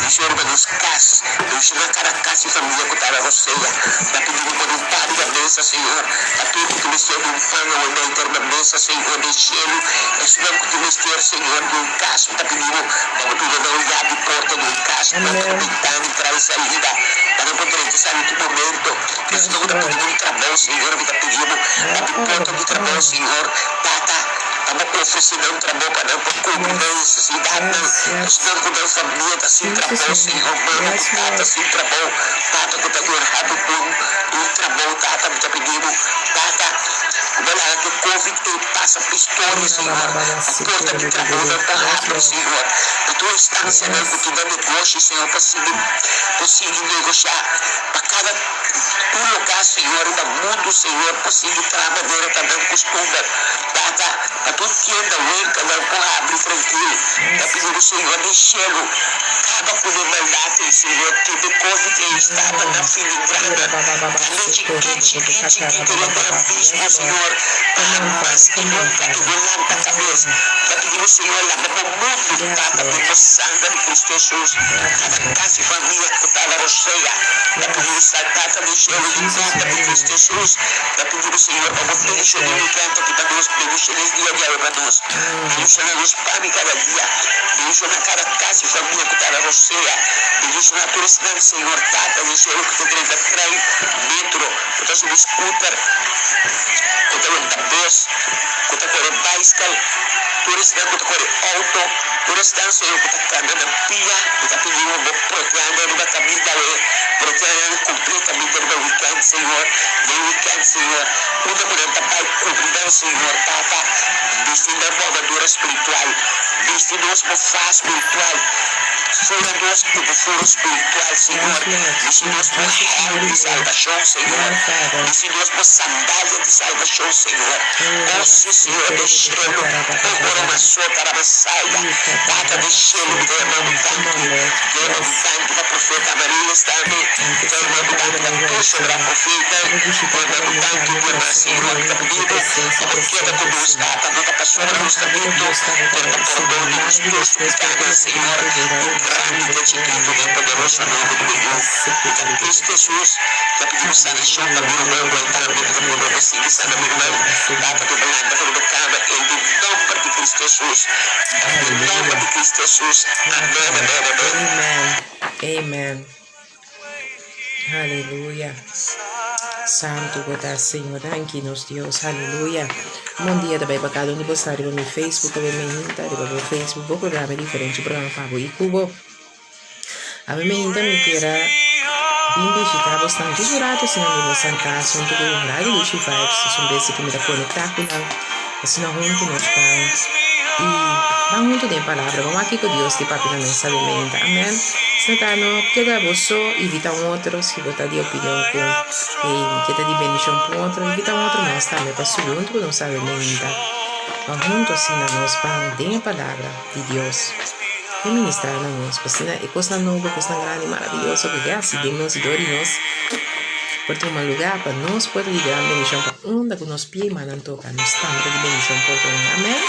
Bendicion riba nos cas, bendiciona cada cas y famia cu ta na rosea. Ta pidi bo pa dun pan riba mesa, Señor, pa tur cu tin mester di un pan awe meita riba mesa, Señor den cielo. Esnan cu tin mester, Señor, di un cas, mi ta pidi bo pa bo duna nan un yabi porta di un cas, nan ta por bentana entra y salida, pa nan por drenta y sali tur momento. Esnan cu ta pidi bo un trabou, Señor, mi ta pidi bo yabi porta di trabou, Señor. Tata, pa bo ofrece nan un trabou pa nan por cubri nan necesidadnan. Esnan cu nan famia ta sin trabou, Señor, mama cu tata sin trabou, tata cu ta yorha bo un un trabou, tata, mi ta pidi bo, tata, cu bo laga cu e covid ei pasa pa historia, Señor, pa porta di trabounan por habri, Señor, pa tur instancianan cu tin nan negoshi, Señor, por sigui por sigui negosha, pa cada un local, Señor, riba mundu, Señor, por sigui traha manera ta nan custumber, tata. Pa tur tienda wenkelnan por habri trankil. Ta pidi bo Señor den shelu, kaba ku e maldat ei, Señor, kende covid ei staba na filigrana, tambe chikí chikí chikí te den abismo, Señor, pa hamas i nunka e no lanta kabes. Ta pidi bo Señor, laba bo mundu, Tata, den bo sanger di Cristo Jesus, kada kas i famia ku ta na rosea. Ta pidi bo sal, Tata den shelu, den nomber di Cristo Jesus. Ta pidi bo Señor pa bo bendiciona e weekend aki pa nos, bendiciona es dia di awe pa nos, bendiciona nos pami cada dia, bendiciona cada cas y famia cu ta na rosea, bendiciona tur esnan Señor Tata den cielo cu ta drenta trein, metro, cu ta subi scooter, cu ta wenta bus, cu ta core bicycle, tur esnan cu ta core auto, tur esnan Señor cu ta cana na pia, mi ta pidi bo bo proteha nan riba caminda awe, proteha nan completamente riba weekend Señor. Den weekend, Señor, unda ku nan ta bai kubri nan, Señor, Tata, bisti nan bo armadura spiritual, bisti nos bo faha spiritual, fura nos ku bo furo spiritual, Señor, bisti nos bo hèlm di salbashon, Señor, bisti nos bo sandalia di salbashon, Señor. O si, Señor den shelu, o ora masota rabasaida, Tata den shelu, mi ta yama bo danki, mi ta yama bo danki pa profeta Amarilis tambe. Torna bo danki pa tur sobra profeta, torna bo danki dia mas Señor ta bibu, pa bo keda ku nos Tata, no ta pasobra nos ta bintu, pero pa pordon di nos tur su pekanan Señor, di grandi te chikitu, den poderoso nomber di bo Yu, ku ta Cristo Jesus, ta pidi bo sanashon pa mi ruman Roy tambe, ku ta pidi bo sigui sana mi ruman, Tata ku bo lanta for di bo kama el den nomber di Cristo Jesus, den nomber di Cristo Jesus, amen, amen, amen. Amen. Aleluya. Santu bo ta Señor. Danki nos Dios. Aleluya. Bon dia ta bai pa cada un di bo sta riba mi Facebook awe mi hinta riba bo Facebook bo programa e diferente programa pa bo y cu bo. Awe mi hinta mi kier a bin bishita bo stan djis un rato asina mi bo santa hunto cu Radio Dushi Vibes es un bes cu mi ta conecta cu nan asina hunto nos ban y ban hunto den e palabra ban wak kico Dios tin papia na nos awe mi hinta. Amen. Asina ta no keda bo so invita un otro si bo ta di opinion cu ey mi ke ta di bendicion pa un otro invita un otro mas tambe pa subi hunto cu nos awe meinta pa hunto asina nos ban den e palabra di Dios e ministra na nos pa asina e cosnan nobo cosnan grandi maraviyoso cu ke haci den nos y door di nos por tuma lugar pa nos por ta di gran bendicion pa unda cu nos pie y mannan toca nos tambe ta di bendicion pa otro hende amen.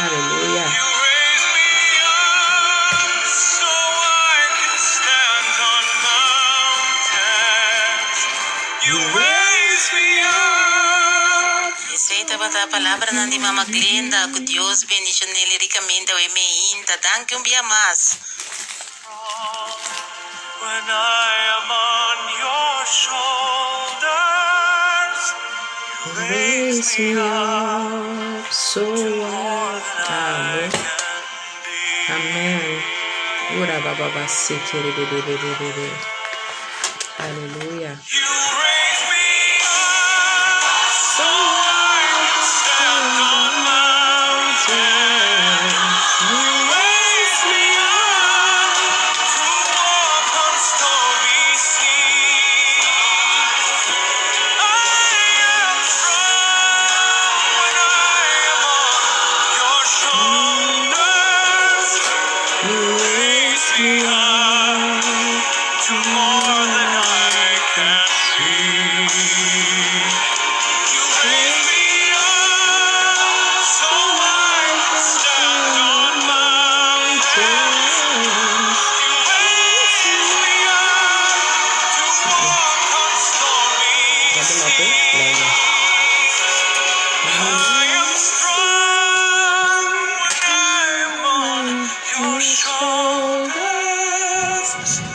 Hallelujah. Esei tabata palabranan di Mama Glenda, ku Dios bendishon'el rikamente awe meinta. Danki un bia mas. Raise me up so I Amen. Ura baba ba se kere be be be be be be. Hallelujah. So I can stand on mountains. You raise me up.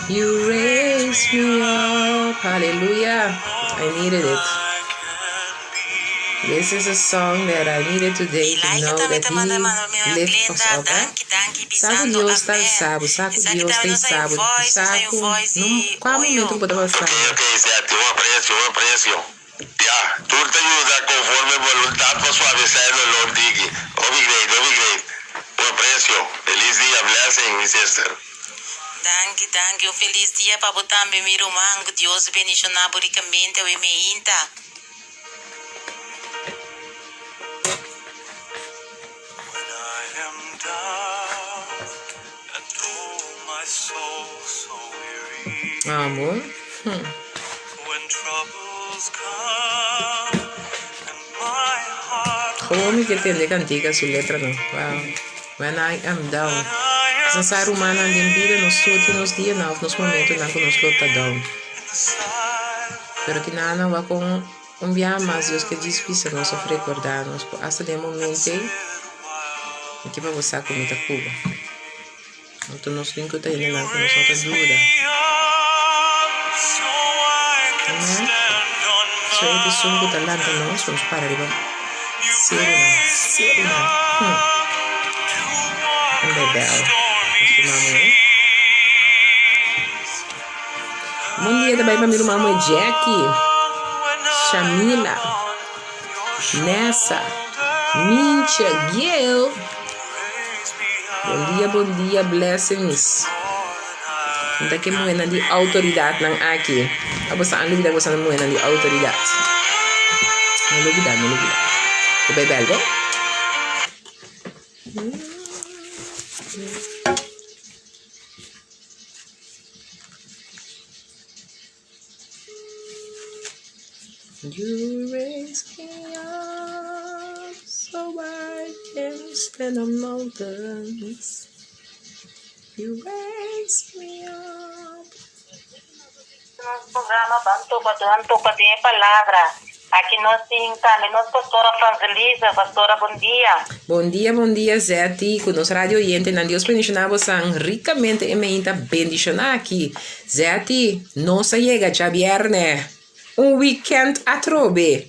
You raise me up. Hallelujah. I needed it. This is a song that I needed today to Like know tambe that ta manda He manda mi lifts us Glenda, up. Eh? danki, danki, Sabe bisando Dios ta amen. sabe, sabe Esaki Dios tambe ta nos hay un sabe, voice, nos hay un sabe voice no di qual Oyo. momento bo ta Ok, pasando. ok, Zeti, un aprecio, un aprecio. Ya, tur ta yuda conforme voluntad pa suavisa e dolor diki. Hopi great, hopi great. Un aprecio. Feliz dia, blessing, mi sister. Danki, danki. Un felis dia pa bo tambe mi ruman. Ku Dios bendiciona bo ricamente awe meinta. Amo. Hmm. Gewoon mi ke tende kantika su letra no. Wow. When I am down. Sa sa rumannan den bida nos tur tin nos dianan of nos momentonan ku nos lo ta down. Pero kinanan wak kon un biaha mas Dios ke djis bisa nos of rekorda nos ku asta den e momento ei mi ke pa bo sa ku mi ta kuba. Anto nos tin ku ta hendenan ku nos no ta duda. Amen. So e ta esun ku ta lanta nos pa nos para riba serunan, serunan. Hmm. Un bebel. Nos ruman muhé. Bon dia ta bai pa mi ruman muhé Jackie, Shamila, Nessa, Mincha, Gil. Bon dia, bon dia, blessings. Nta ke muhénan di outoridatnan aki. Abo sa an lubida ku boso muhénan di outoridat. No lubida, no lubida. Bo bai bèl bo? You raise me up so I can stand on mountains. You raise me up. Nos programa Ban Topa Ban Topa den e Palabra. Aki nos tin tambe nos pastora Franzelisa. Pastora, bon dia. Bon dia, bon dia Zetty, ku nos radio oyentenan. Dios bendishoná bosan rikamente e meinta bendishoná aki. Zetty, nos a yega djabièrnè. Un weekend atrobe.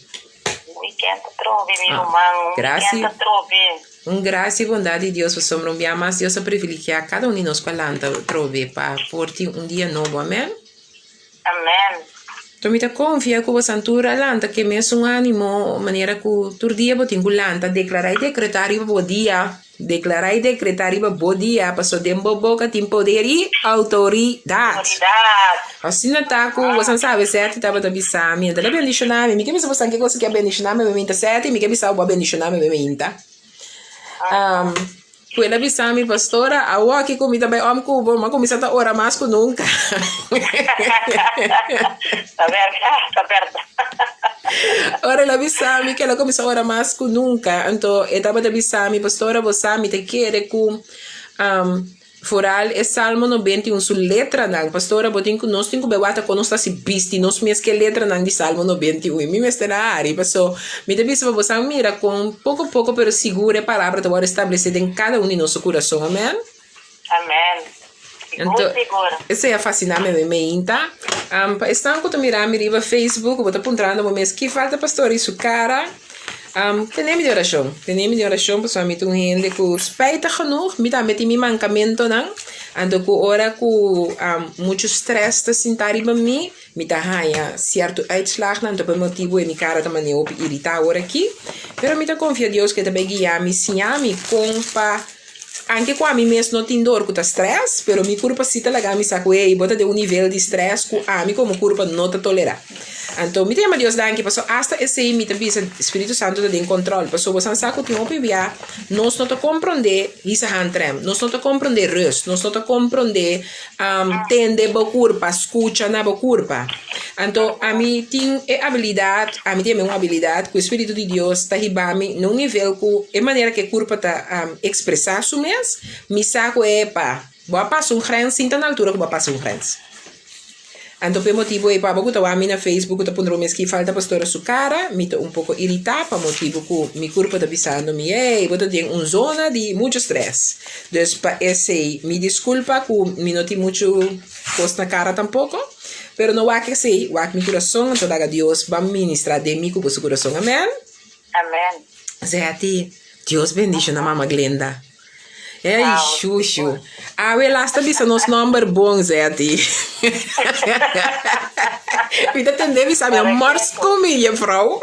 Un weekend atrobe, mi ruman. Un weekend atrobe. Un gracia y bondad di Dios pasobra un bia mas Dios a privilegiá cada un di nos cu a lanta atrobe pa por tin un dia nobo. Amen. Amen. Enton mi ta confia cu bo santura a lanta ke mesun animo manera cu tur dia bo tin cu lanta declara y decreta riba bo dia. Declara y decreta riba bo dia paso den bo boca tin poder y autoridad. Autoridad. Asina ta cu bosan sabe Seti tabata bisa mi, el a bendiciona mi, mi ke bisa bosan ke cosa ke a bendiciona mi, mi minta Seti, mi ke bisa bo a bendiciona mi, mi minta. Um, cu el a bisa mi, pastora, awo aki cu mi ta bay om cu bo, mi a cuminsa ta ora mas cu nunca. Ta berdad, ta berdad. Ora el a bisa mi ke el a kuminsá ora mas ku nunka, anto e tabata bisa mi, Pastora, bo sa mi ta kere ku foral e Salmo 91 su letranan. Pastora, bo tin ku nos tin ku bai wak kon nos ta hasi bisti nos mes ku e letranan di Salmo 91. Mi mester a hari, paso mi ta bisa pa bo sa mira kon poko poko pero sigur e palabra ta wòrdu establesé den kada un di nos su kurason. Amen. Amen. Sigur, Anto, sigur. esei a fasciná mi, mi meinta. Um, pa esnan ku ta mira mi riba Facebook, bo ta puntrando bo mes ki falta pastor i su kara. Um, tene mi den orashon. Tene mi den orashon pasobra mi ta un hende ku spijtig genoeg, mi tambe tin mi mankamentonan. Anto ku ora ku um, muchu stress ta sinta riba mi, mi ta haña sierto uitslagnan. Anto pa e motibu ei mi kara ta manera hopi iritá awor aki. Pero mi ta konfia Dios ku e ta bai guia mi, siña mi kon pa Anke ku ami mes no tin dor ku ta stress, pero mi kurpa si ta laga mi sa ku ey, bo ta den un nivel di stress ku ami komo kurpa no ta tolerá. Anto mi ta yama Dios danki paso asta esei mi ta bisa Spiritu Santu ta den kontrol, paso bosan sa ku tin hopi bia nos no ta komprondé hisa handrem, nos no ta komprondé rust, nos no ta komprondé tende bo kurpa, skucha na bo kurpa. Anto ami tin e abilidat, ami tin un abilidat ku e Spiritu di Dios ta hiba mi na un nivel ku e manera ku e kurpa ta ekspresá su mes, mi sa ku epa, bo a pasa un grens, sinta na altura ku bo a pasa un grens. Anto p'e motibu ei p'abo ku ta wak mi na Facebook ku ta puntra bo mes ki falta pastora su kara, mi ta un poko iritá pa motibu ku mi kurpa ta bisando mi, ey, bo ta den un zona di muchu strès. Dus pa esei mi diskulpa ku mi no tin muchu kos na kara tampoko, pero no wak esei, wak mi kurason, anto laga Dios ban ministrá den mi ku boso kurason. Amèn. Amèn. Zeti, Dios bendishona mama Glenda. Ey, shushu. Awe las ta bisa nos nomber bon, Zeti. Mi ta tende bisa mi mors ku mi, juffrouw.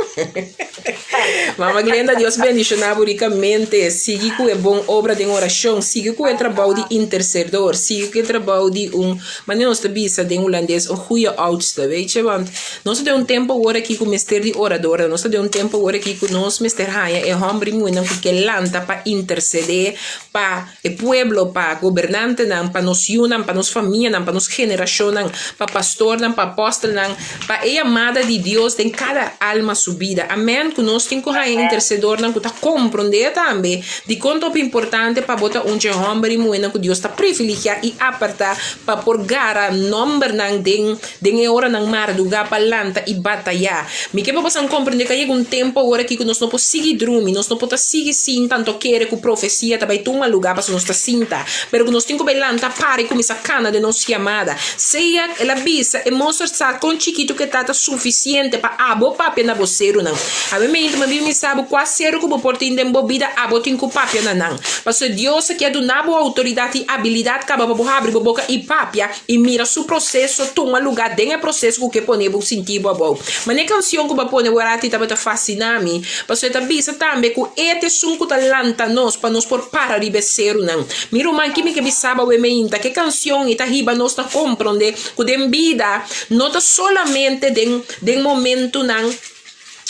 Mama Glenda, Dios bendiciona bo ricamente. Sigui cu e bon obra den oracion. Sigui cu e trabou di intercedor. Sigui cu e trabou di un, manera nos ta bisa den Hulandes, un goeie oudste, weet je. Want nos ta den un tempo awor aki cu mester di oradornan. Nos ta den un tempo awor aki cu nos mester haña e homber y muhernan cu ke lanta pa intercede pa e pueblo, pa gobernantenan, pa nos yunan, pa nos famianan, pa nos generacionnan, pa pastornan, pa apostelnan, pa e yamada di Dios den cada alma su bida. Amen. Cu nos tin cu haña intercedornan cu ta comprende tambe dicon ta hopi importante pa bo ta un dje homber y muhernan cu Dios ta privilegia y aparta pa por gara nombernan den Den e oranan mardugá pa lanta i batayá. Mi ke pa bosan komprendé ku a yega un tempu awor aki ku nos no por sigui drumi, nos no por ta sigui sinta anto kere ku profesia ta bai tuma lugá pasobra nos ta sinta, pero ku nos tin ku bai lanta para i kuminsá kana den nos yamada. Sea el a bisa, e mostra sa kon chikitu ku e ta ta sufisiente pa abo papia na bo serunan. Awe meinta mi a bin bisa bo kua seru ku bo por tin den bo bida abo tin ku papia na nan. Pasobra Dios aki a duna bo outoridat i abilidat kaba pa bo habri bo boka i papia. I mira su proseso tuma lugá den e proseso ku ke pone bo sinti bo abou. Mane e kansion ku bo a pone warati tabata fasiná mi, pasobra e ta bisa tambe ku e ta esun ku ta lanta nos pa nos por para riba e serunan. Mi ruman, ki mi ke bisa bo awe meinta? Ke kansion i ta hiba nos na komprondé ku den bida no ta solamente den den momentunan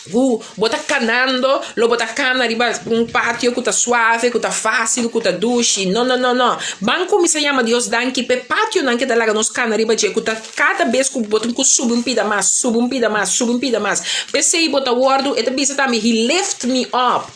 Ku bo ta kanando, lo bo ta kana riba un patio ku ta suave, ku ta fásil, ku ta dushi. No, no, no, no. Ban kuminsá yama Dios danki p'e pationan ke ta laga nos kana riba dje, ku ta kada bes ku bo tin ku subi un pida mas, subi un pida mas, subi un pida mas. P'esei bo ta wòrdu, e ta bisa tambe, He lift me up.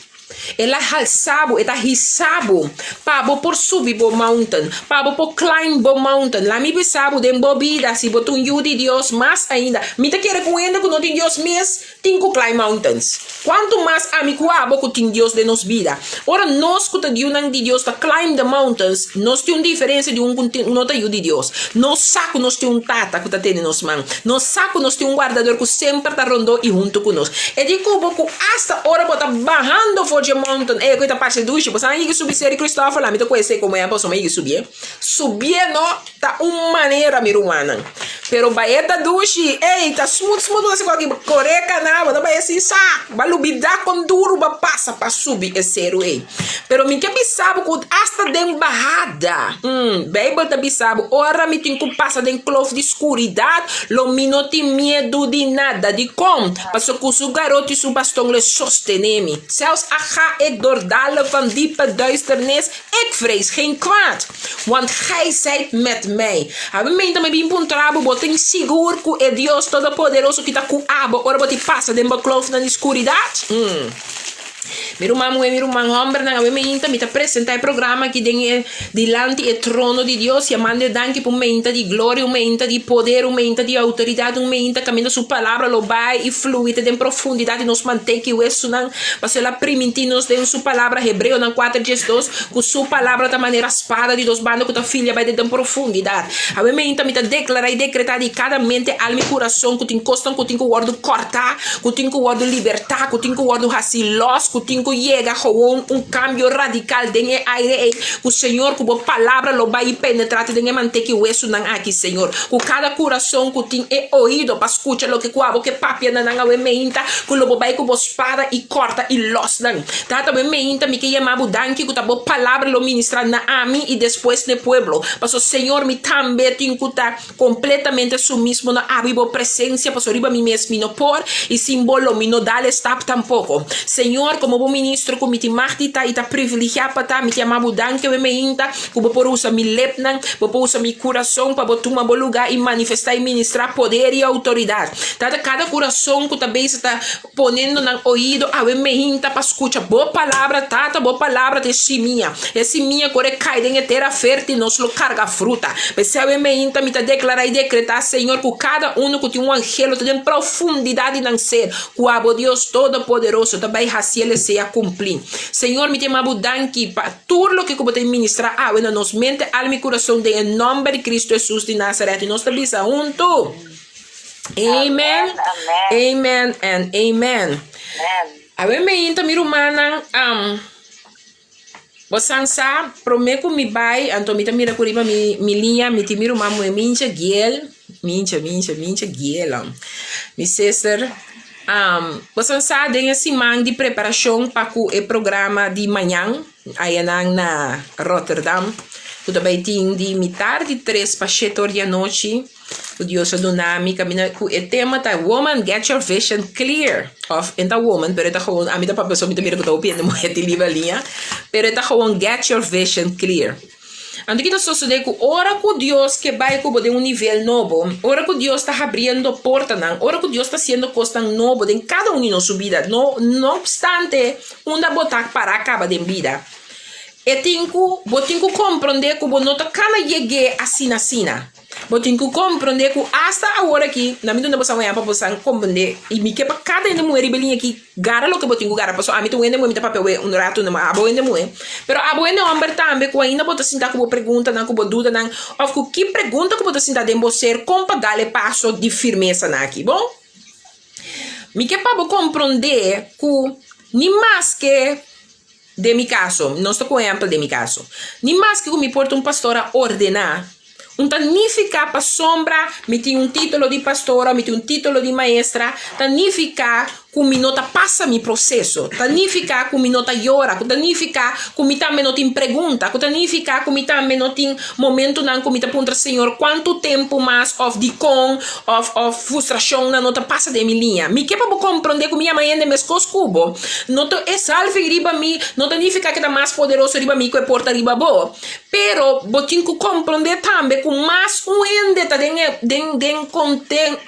El a halsa bo, e ta hisa bo, pa bo por subi bo mountain, pa bo por climb bo mountain. Laat mi bisa bo, den bo bida, si bo ta un yu di Dios, mas ainda, mi ta kere ku un hende ku no tin Dios mes tin ku climb mountains. Kuantu mas ami ku abo ku tin Dios den nos bida. Ora nos ku ta yunan di Dios ta climb the mountains, nos tin un diferensia di un ku no ta yu di Dios. Nos sa ku nos tin un Tata ku ta tene nos man. Nos sa ku nos tin un Wardador ku semper ta rondó i huntu ku nos. E di ku bo ku asta ora bo ta bahando for dje mountain, ey ku ta parse dushi, bo sa nan yigi subi Seri Christoffel, ami ta kohe komo ehempel pasobra mi a yigi subié. Subié no ta un manera mi rumannan, pero bae ta dushi, ey ta smooth smooth bo ta hasi koki kore kana, bo ta bae sin sa, bo a lubida kon duru bo a pasa pa subi e seru ey. Pero mi ke bisa bo ku asta den bahada, mm, Beibel ta bisa bo, ora mi tin ku pasa den klof di skuridat, lo mi no tin miedu di nada. Dikon? Pasobra ku su garoti i su baston lo e sostené mi. Sèls a ga ik door dalen van diepe duisternis, ik vrees geen kwaad, want Gij zijt met mij. Awe meinta mi bin puntra bo, bo tin sigur ku e Dios Todopoderoso ki ta ku abo ora bo tin pasa den bo klofnan di skuridat? Mm. Mi ruman muhé, mi ruman hòmbernan, awe meinta mi ta presentá e programa aki den e dilanti e trono di Dios, yamando e danki pa un meinta di gloria, un meinta di poder, un meinta di outoridat, un meinta kaminda su palabra lo bai i flui te den profundidat di nos manteka i wesunan, pasobra el a primintí nos den su palabra, Hebreonan kuater diesdos, ku su palabra ta manera spada di dos banda ku ta filia bai te den profundidat. Awe meinta mi ta deklará i dekretá di kada mente, alma i kurason ku tin kosnan ku tin ku wòrdu kòrtá, ku tin ku wòrdu libertá, ku tin ku wòrdu hasi lòs, ku tin ku yega gewoon un kambio radikal den e aire ei, ku Señor ku bo palabra lo bai i penetrá te den e manteka i wesunan aki, Señor. Ku kada kurason ku tin e oido pa skucha loke ku abo ke papia na nan awe meinta, ku lo bo bai ku bo spada i kòrta i lòs nan. Tata, awe meinta mi ke yama bo danki ku ta bo palabra lo ministrá na ami i despues n'e pueblo. Pasobra, Señor, mi tambe tin ku ta. Completamente sumismo na abo y bo presencia, pasobra riba mi mes mi no por, y sin bo lo mi no dal e stap tampoco. Señor, como bo. ministro ku mi tin mag di ta i ta privilegiá pa ta. Mi ta yama bo danki awe meinta ku bo por usa mi lepnan, bo por usa mi kurason pa bo tuma bo lugá i manifestá i ministrá poder i outoridat. Tata, kada kurason ku ta bezig ta Ponendo nan oido awe mehinta pa skucha bo palabra, Tata, bo palabra ta e simia. E simia ku ora e kai den e tera fértil, nos lo karga fruta. P'esei awe mehinta mi ta deklará i dekretá, Señor, ku kada unu ku tin un angelo ta den profundidat di nan ser, ku abo Dios Todopoderoso ta bai hasi el esei a kumplí. Señor, mi ta yama bo danki pa tur loke ku bo ta ministrá awe na nos mente, alma i kurason den e nòmber di Kristu Hesus di Nazaret. I nos ta bisa huntu. Amen, amen and amen. Awe meinta mi rumannan, um, bosan sa, prome ku mi bai, anto mi ta mira ku riba mi, mi liña, mi tin mi ruman muhé Mincha Giel, Mincha, Mincha, Mincha Giel, um, mi sister, um, bosan sa den e siman di preparashon pa ku e programa di mañan, ayanan na Rotterdam, ku ta bai tin di mitar di tres pa shete or di anochi. Ku Dios a duna mi kaminda ku e tema ta Woman get your vision clear of e ta woman pero e ta gewoon ami ta papia so mi ta mira ku ta hopi hende muhé tin liba liña pero e ta gewoon get your vision clear. Anto ki ta sosodé ku ora ku Dios ke bai ku bo den un nivel nobo ora ku Dios ta habriendo portanan ora ku Dios ta hasiendo kosnan nobo den kada un di nos su bida no no opstante unda bo ta para kaba den bida e tin ku bo tin ku komprondé ku bo no ta kana yeg'é asina asina. Bo tin ku komprondé ku asta awor aki, na mi duna boso un ehèmpel pa boso komprondé, i mi ke pa kada hende muhé riba e liña aki gara loke bo tin ku gara, pasobra ami ta un hende muhé, mi ta papia awe un ratu numa abo hende muhé, pero abo hende hòmber tambe ku ainda bo ta sinta ku bo preguntanan, ku bo dudanan, òf ku ki pregunta ku bo ta sinta den bo ser kon pa dal e paso di firmesanan aki. Bon, mi ke pa bo komprondé ku ni maske Den mi kaso, nos ta ku ehèmpel den mi kaso, ni maske ku mi por ta un pastor a ordená, un ta nifiká pasobra mi tin un título di pastora, mi tin un título di maestra, ta nifiká ku mi no ta pasa mi proseso, ta nifiká ku mi no ta yora, ku ta nifiká ku mi tambe no tin pregunta, ku ta nifiká ku mi tambe no tin momentunan ku mi ta puntra Señor kuantu tempu mas òf dikon òf òf frustrashonnan no ta pasa den mi liña. Mi ke pa bo komprondé ku mi yama hende meskos ku bo. No ta e salving riba mi no ta nifiká ke ta mas poderoso riba mi ku e por ta riba bo. Pero bo tin ku komprondé tambe ku mas un hende ta den e den den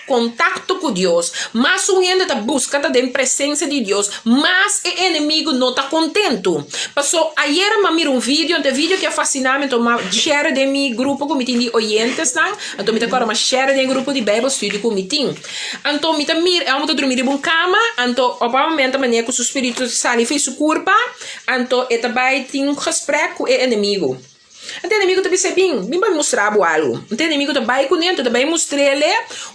kontakto ku Dios, mas un hende ta buska ta den presensia di Dios, mas e enemigu no ta kontentu. Paso ayera mi a mira un video, anto e video ke a fasiná mi, anto mi a share den mi grupo ku mi tin di oyentesnan, anto mi ta kòrda mi a share den e grupo di Bijbelstudie ku mi tin. Anto mi ta mira, e hòmber ta drumi riba un kama, anto op un momento manera ku su spiritu sali for su kurpa, anto e ta bai tin un gesprek ku e enemigu. Anto e enemigu ta bisa, Bin, bin pa mi mustra bo algu. Anto e enemigu ta bai kuné, anto ta bai mustr'el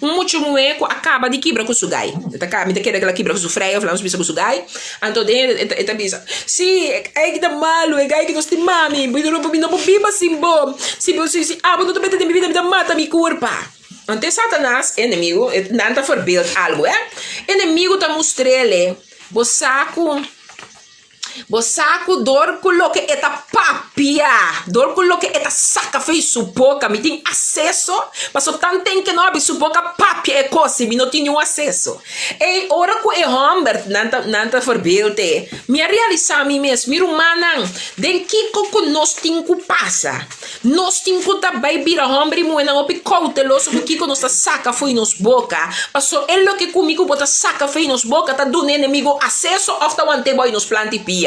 un mucha muhé ku a kaba di kibra ku su gai. E ta mi ta kere ku el a kibra ku su frei òf lanos bisa ku su gai. Anto den e ta bisa, Si, e gai ki ta malu, e gai ki no stima mi, mi no por biba sin bo. Si si abo no ta mete den mi bida, mi ta mata mi kurpa. Anto e Satanas, e enemigu, nan ta verbeeld algu, eh. Enemigu ta mustr'el, Bo sa ku, bo sa ku dor ku loke e ta papia, dor ku loke e ta saka fo'i su boka, mi tin aseso, pasobra tanten ke no abi su boka papia e kos, mi no tin niun aseso. Ey, ora ku e hòmber, nan ta, nan ta verbeeld e, mi a realisá mi mes, mi rumannan, den kiko ku nos tin ku pasa? Nos tin ku ta bai bira hòmber i muhénan hopi kouteloso ku kiko nos ta saka fo'i nos boka, paso e loke ku mi ku bo ta saka fo'i nos boka ta duna enemigo aseso òf ta want'é bou nos plant'i pia.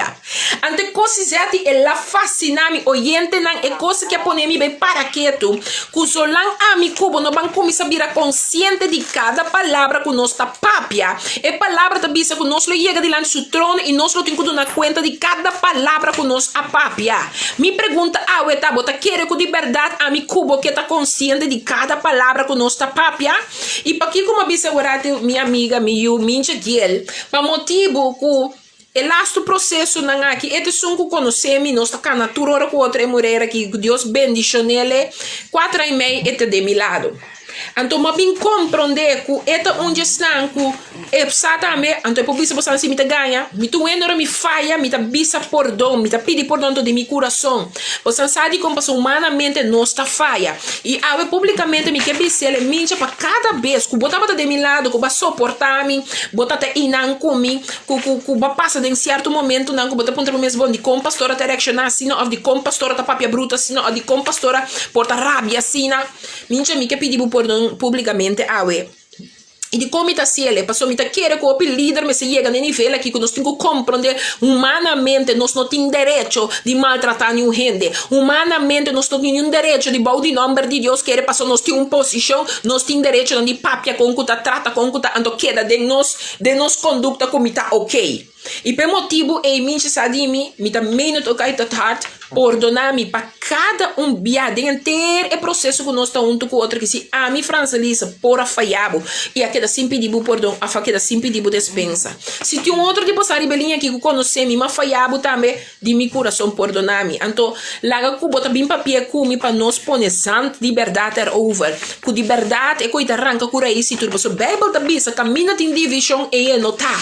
Anto e kos izèti e la fasiná mi oyentenan, e kos aki a pone mi bai para ketu, ku solan ami ku bo no ban kuminsá bira konsiente di kada palabra ku nos ta papia. E palabra ta bisa ku nos lo yega dilanti su trono i nos lo tin ku duna kuenta di kada palabra ku nos a papia. Mi pregunta awe ta, bo ta kere ku di bèrdat ami ku bo ke ta konsiente di kada palabra ku nos ta papia? I pakiko mi a bisa aworati mi amiga, mi yu, Mincha Giel, pa motibu ku e lastu prosesonan aki, e ta esun ku konosé mi, nos ta kana tur ora ku otro e murera aki, ku Dios bendishon'el e, kuater aña i mei e ta den mi lado. Anto m'a bin komprondé ku e ta un djesnan ku e sa tambe, anto e por bisa boso si mi ta gaña. Mi tur wende ora mi faya, mi ta bisa pordon, mi ta pidi pordon anto di mi kurason. Boso sa dikon pasobra humanamente nos ta faya. I awe públikamente mi ke bis'el e mincha pa kada bes ku bo tabata den mi lado, ku bo a soportá mi, bo ta ta einan ku mi, ku ku ku bo a pasa den sierto momentunan ku bo ta puntra bo mes, bon, dikon pastor a ta reakshoná asina òf dikon pastor a ta papia brutu asina òf dikon pastor a por ta rabia asina. Mincha, mi ke pidi bo pordon públikamente awe. I dikon mi ta hasiel e? Pasobra mi ta kere ku hopi lider mester yega na e nivel aki ku nos tin ku komprondé humanamente nos no tin derecho di maltratá niun hende. Humanamente nos no tin niun derecho di bou di nòmber di Dios kere pasobra nos tin un posishon, nos tin derechonan di papia kon ku ta trata kon ku ta anto keda den nos den nos kondukta ku mi ta okey. I pa e motibu ei mi sa di mi, mi ta meen het ook uit het hart, pordona mi pa kada un bia den henter e proseso ku nos ta huntu ku otro ki si ami Franselisa por a faya bo i a keda sin pidi bo pordon of a keda sin pidi bo despensa. Si tin un otro di boso ariba e liña aki ku konosé mi, m'a faya bo tambe, di mi kurason pordona mi. Anto laga ku bo ta bin papia ku mi pa nos pone zand di bèrdat erover, ku di bèrdat e koi ta ranka ku rais i tur. Pasobra Beibel ta bisa kaminda tin divishon ei e no ta.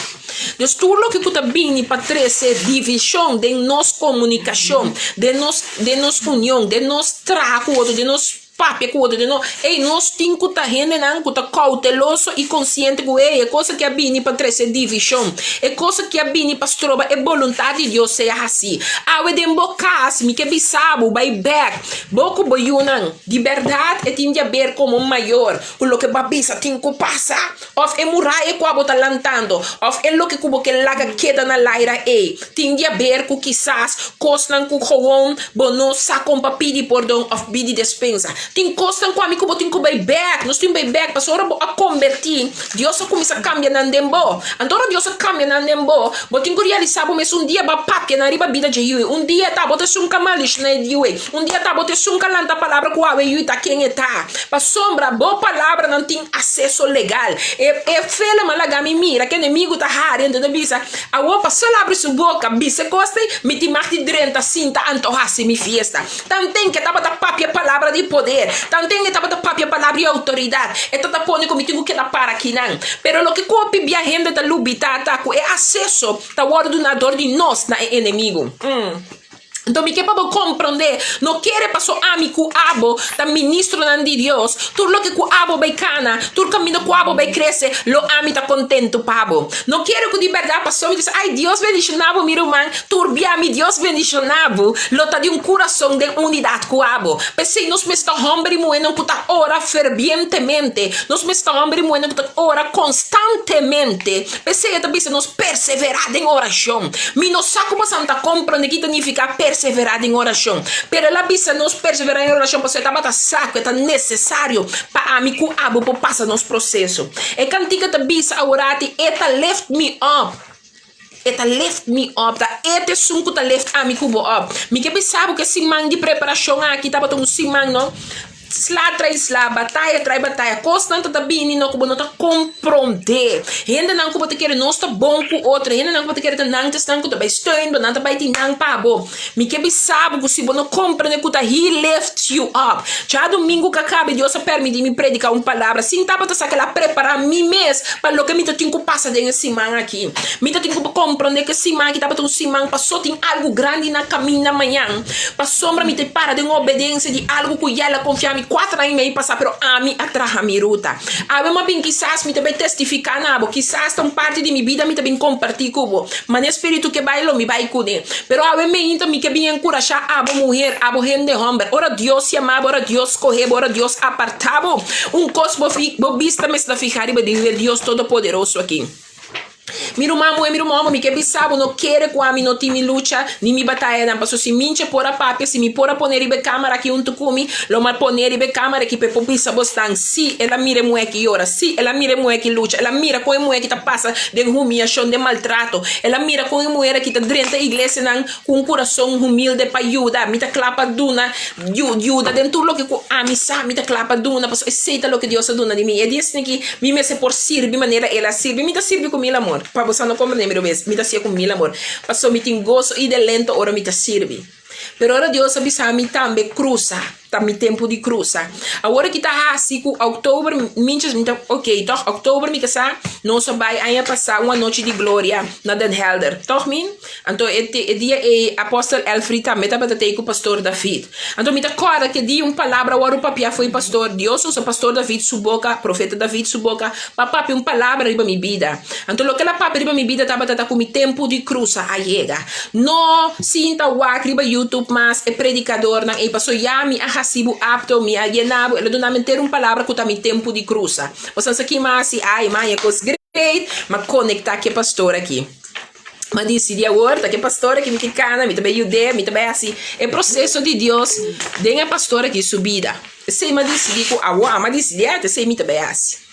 Dus tur loke ku ta bini pa trese divishon den nos komunikashon, den nos den nos union, den nos traha ku otro, den nos papia ku otro, den nos, ey nos tin ku ta hendenan ku ta kouteloso i konsiente ku ey e kos aki a bini pa trese divishon, e kos aki a bini pa stroba e boluntat di Dios sea hasí. Awe den bo kas mi ke bisa bo bai bèk, bo ku bo yunan, di bèrdat e tin di aber komo mayor ku loke bo a bisa tin ku pasa. Òf e muraya ku abo ta lantando, òf e loke ku bo ke laga keda na laira ei, tin di aber ku kisas kosnan ku gewoon bo no sa kon pa pidi pordon òf pidi despensa. Tin kosnan ku ami ku bo tin ku bai bèk. Nos tin bai bèk pasobra ora bo a kombertí, Dios a kuminsá kambia nan den bo. Anto ora Dios a kambia nan den bo, bo tin ku realisá bo mes un dia bo a papia nan riba bida dje yu ei. Un dia ta bo ta esun ku a maldishoná e yu ei. Un dia ta bo ta esun ku a lanta palabra ku awe yu ei ta ken e ta. Pasobra bo palabranan tin aseso legal. E e film a laga mi mira ku enemigu ta hari anto ta bisa, Awor pa sol abri su boka bisa e kos ei, mi tin mag di drenta sinta anto hasi mi fiesta. Tanten ku e tabata papia palabra di poder, tanten e tabata papia palabra di outoridat, e ta ta pone ku mi tin ku keda para akinan. Pero loke ku hopi bia hende ta lubita ta ku e aseso ta wòrdu duna dor di nos na e enemigu. Anto mi ke pa bo komprondé, no kere paso ami ku abo ta ministronan di Dios, tur loke ku abo bai kana, tur kaminda ku abo bai krese, lo ami ta kontentu pa bo. No kere ku di bèrdat paso mi ta bisa, Ai, Dios bendishoná bo, mi ruman, tur bia mi Dios bendishoná bo, lo ta di un kurason den unidat ku abo. P'esei nos mester ta hòmber i muhénan ku ta ora ferbientemente, nos mester ta hòmber i muhénan ku ta ora konstantemente. P'esei e ta bisa nos perseverá den orashon. Mi no sa ku boso ta komprondé ki ta nifiká perseverá den orashon. Pero el a bisa nos perseverá den orashon pasobra e tabata sa ku e ta nesesario pa ami ku abo por pasa nos proseso. E kantika ta bisa aworati, E ta lift mi up. E ta lift mi up. Ta e ta esun ku ta lift ami ku bo up. Mi ke bisa bo ku e siman di preparashon aki tabata un siman no. Sla trai sla, bataya trai bataya, kosnan ta ta bini no ku bo no ta komprondé. Hendenan ku bo ta kere nos ta bon ku otro, hendenan ku bo ta kere ta nan ta esnan ku ta bai steun bo, nan ta bai tin nan pa bo. Mi ke bisa bo ku si bo no komprendé ku ta He lifts you up. Djadumingu ku a kabe Dios a permití mi prediká un palabra sin tabata sa ke el a prepará mi mes pa loke mi ta tin ku pasa den e siman aki. Mi ta tin ku komprondé ku e siman aki tabata un siman pasó tin algu grandi na kaminda mañan. Pasobra mi ta para den obedensia di algu ku Yel a konfia mi kuater aña i mei pasá, pero ami a traha mi ruta. Awe mi a bin kisas mi ta bai testifiká na bo, kisas ta un parti di mi bida mi ta bin kompartí ku bo. Mane spiritu ke bai lo mi bai kuné. Pero awe meinta mi ke bin enkurashá abo muher, abo hende hòmber, ora Dios yama bo, ora Dios skohe bo, ora Dios apartá bo, un kos bo bo bista mester ta fihá riba di Dios Todopoderoso aki. Mi ruman muhé, mi ruman hòmber, mi ke bisa bo, no kere ku ami no tin mi lucha ni mi batayanan, pasobra si mincha por a papia, si mi por a pone riba e kámara aki huntu ku mi, lo mi a pone riba e kámara aki pa e por bisa bosnan, sí, el a mira e muhé aki yora, sí, el a mira e muhé aki lucha, el a mira kon e muhé aki ta pasa den humiashon, den maltrato, el a mira kon e muher aki ta drenta iglesianan ku un kurason humilde pa yuda. Mi ta kla pa duna yuda den tur loke ku ami sa, mi ta kla pa duna, pasobra esei ta loke Dios a duna di mi. E dia esaki mi mester por sirbi manera El a sirbi. Mi ta sirbi ku mil amor. Pa boso no komprende mi robes, mi ta hasié ku mil amor, pasobra mi tin goso i delento ora mi ta sirbi. Pero ora Dios a bisa mi tambe krusa. Ta mi tempu di krusa. Awor aki ta hasi ku òktober minchas mi ta ok tòg òktober mi ta sa nos a bai aña pasá un anochi di gloria na Den Helder tòg min? Anto e e dia ei apòstel Elfried tambe tabata tei ku pastor David. Anto mi ta kòrda ke dia un palabra a wòrdu papiá fo'i pastor Dios usa pastor David su boka profeta David su boka pa papia un palabra riba mi bida. Anto loke el a papia riba mi bida tabata ta ku mi tempu di krusa a yega. No sinta wak riba YouTube mas e predikadornan ei paso ya mi a hasi bo apto, mi a yena bo, el a duna mi henter un palabra ku ta mi tempu di krusa. Bo sa ki m'a hasi? Ai, m'a haña kos great, m'a konektá ku e pastor aki. M'a disidí awor ta ku e pastor aki mi ke kana, mi ta bai yud'é, mi ta bai hasi e proseso di Dios den e pastor aki su bida. Esei m'a disidí ku awor, m'a disidí, esei mi ta bai hasi.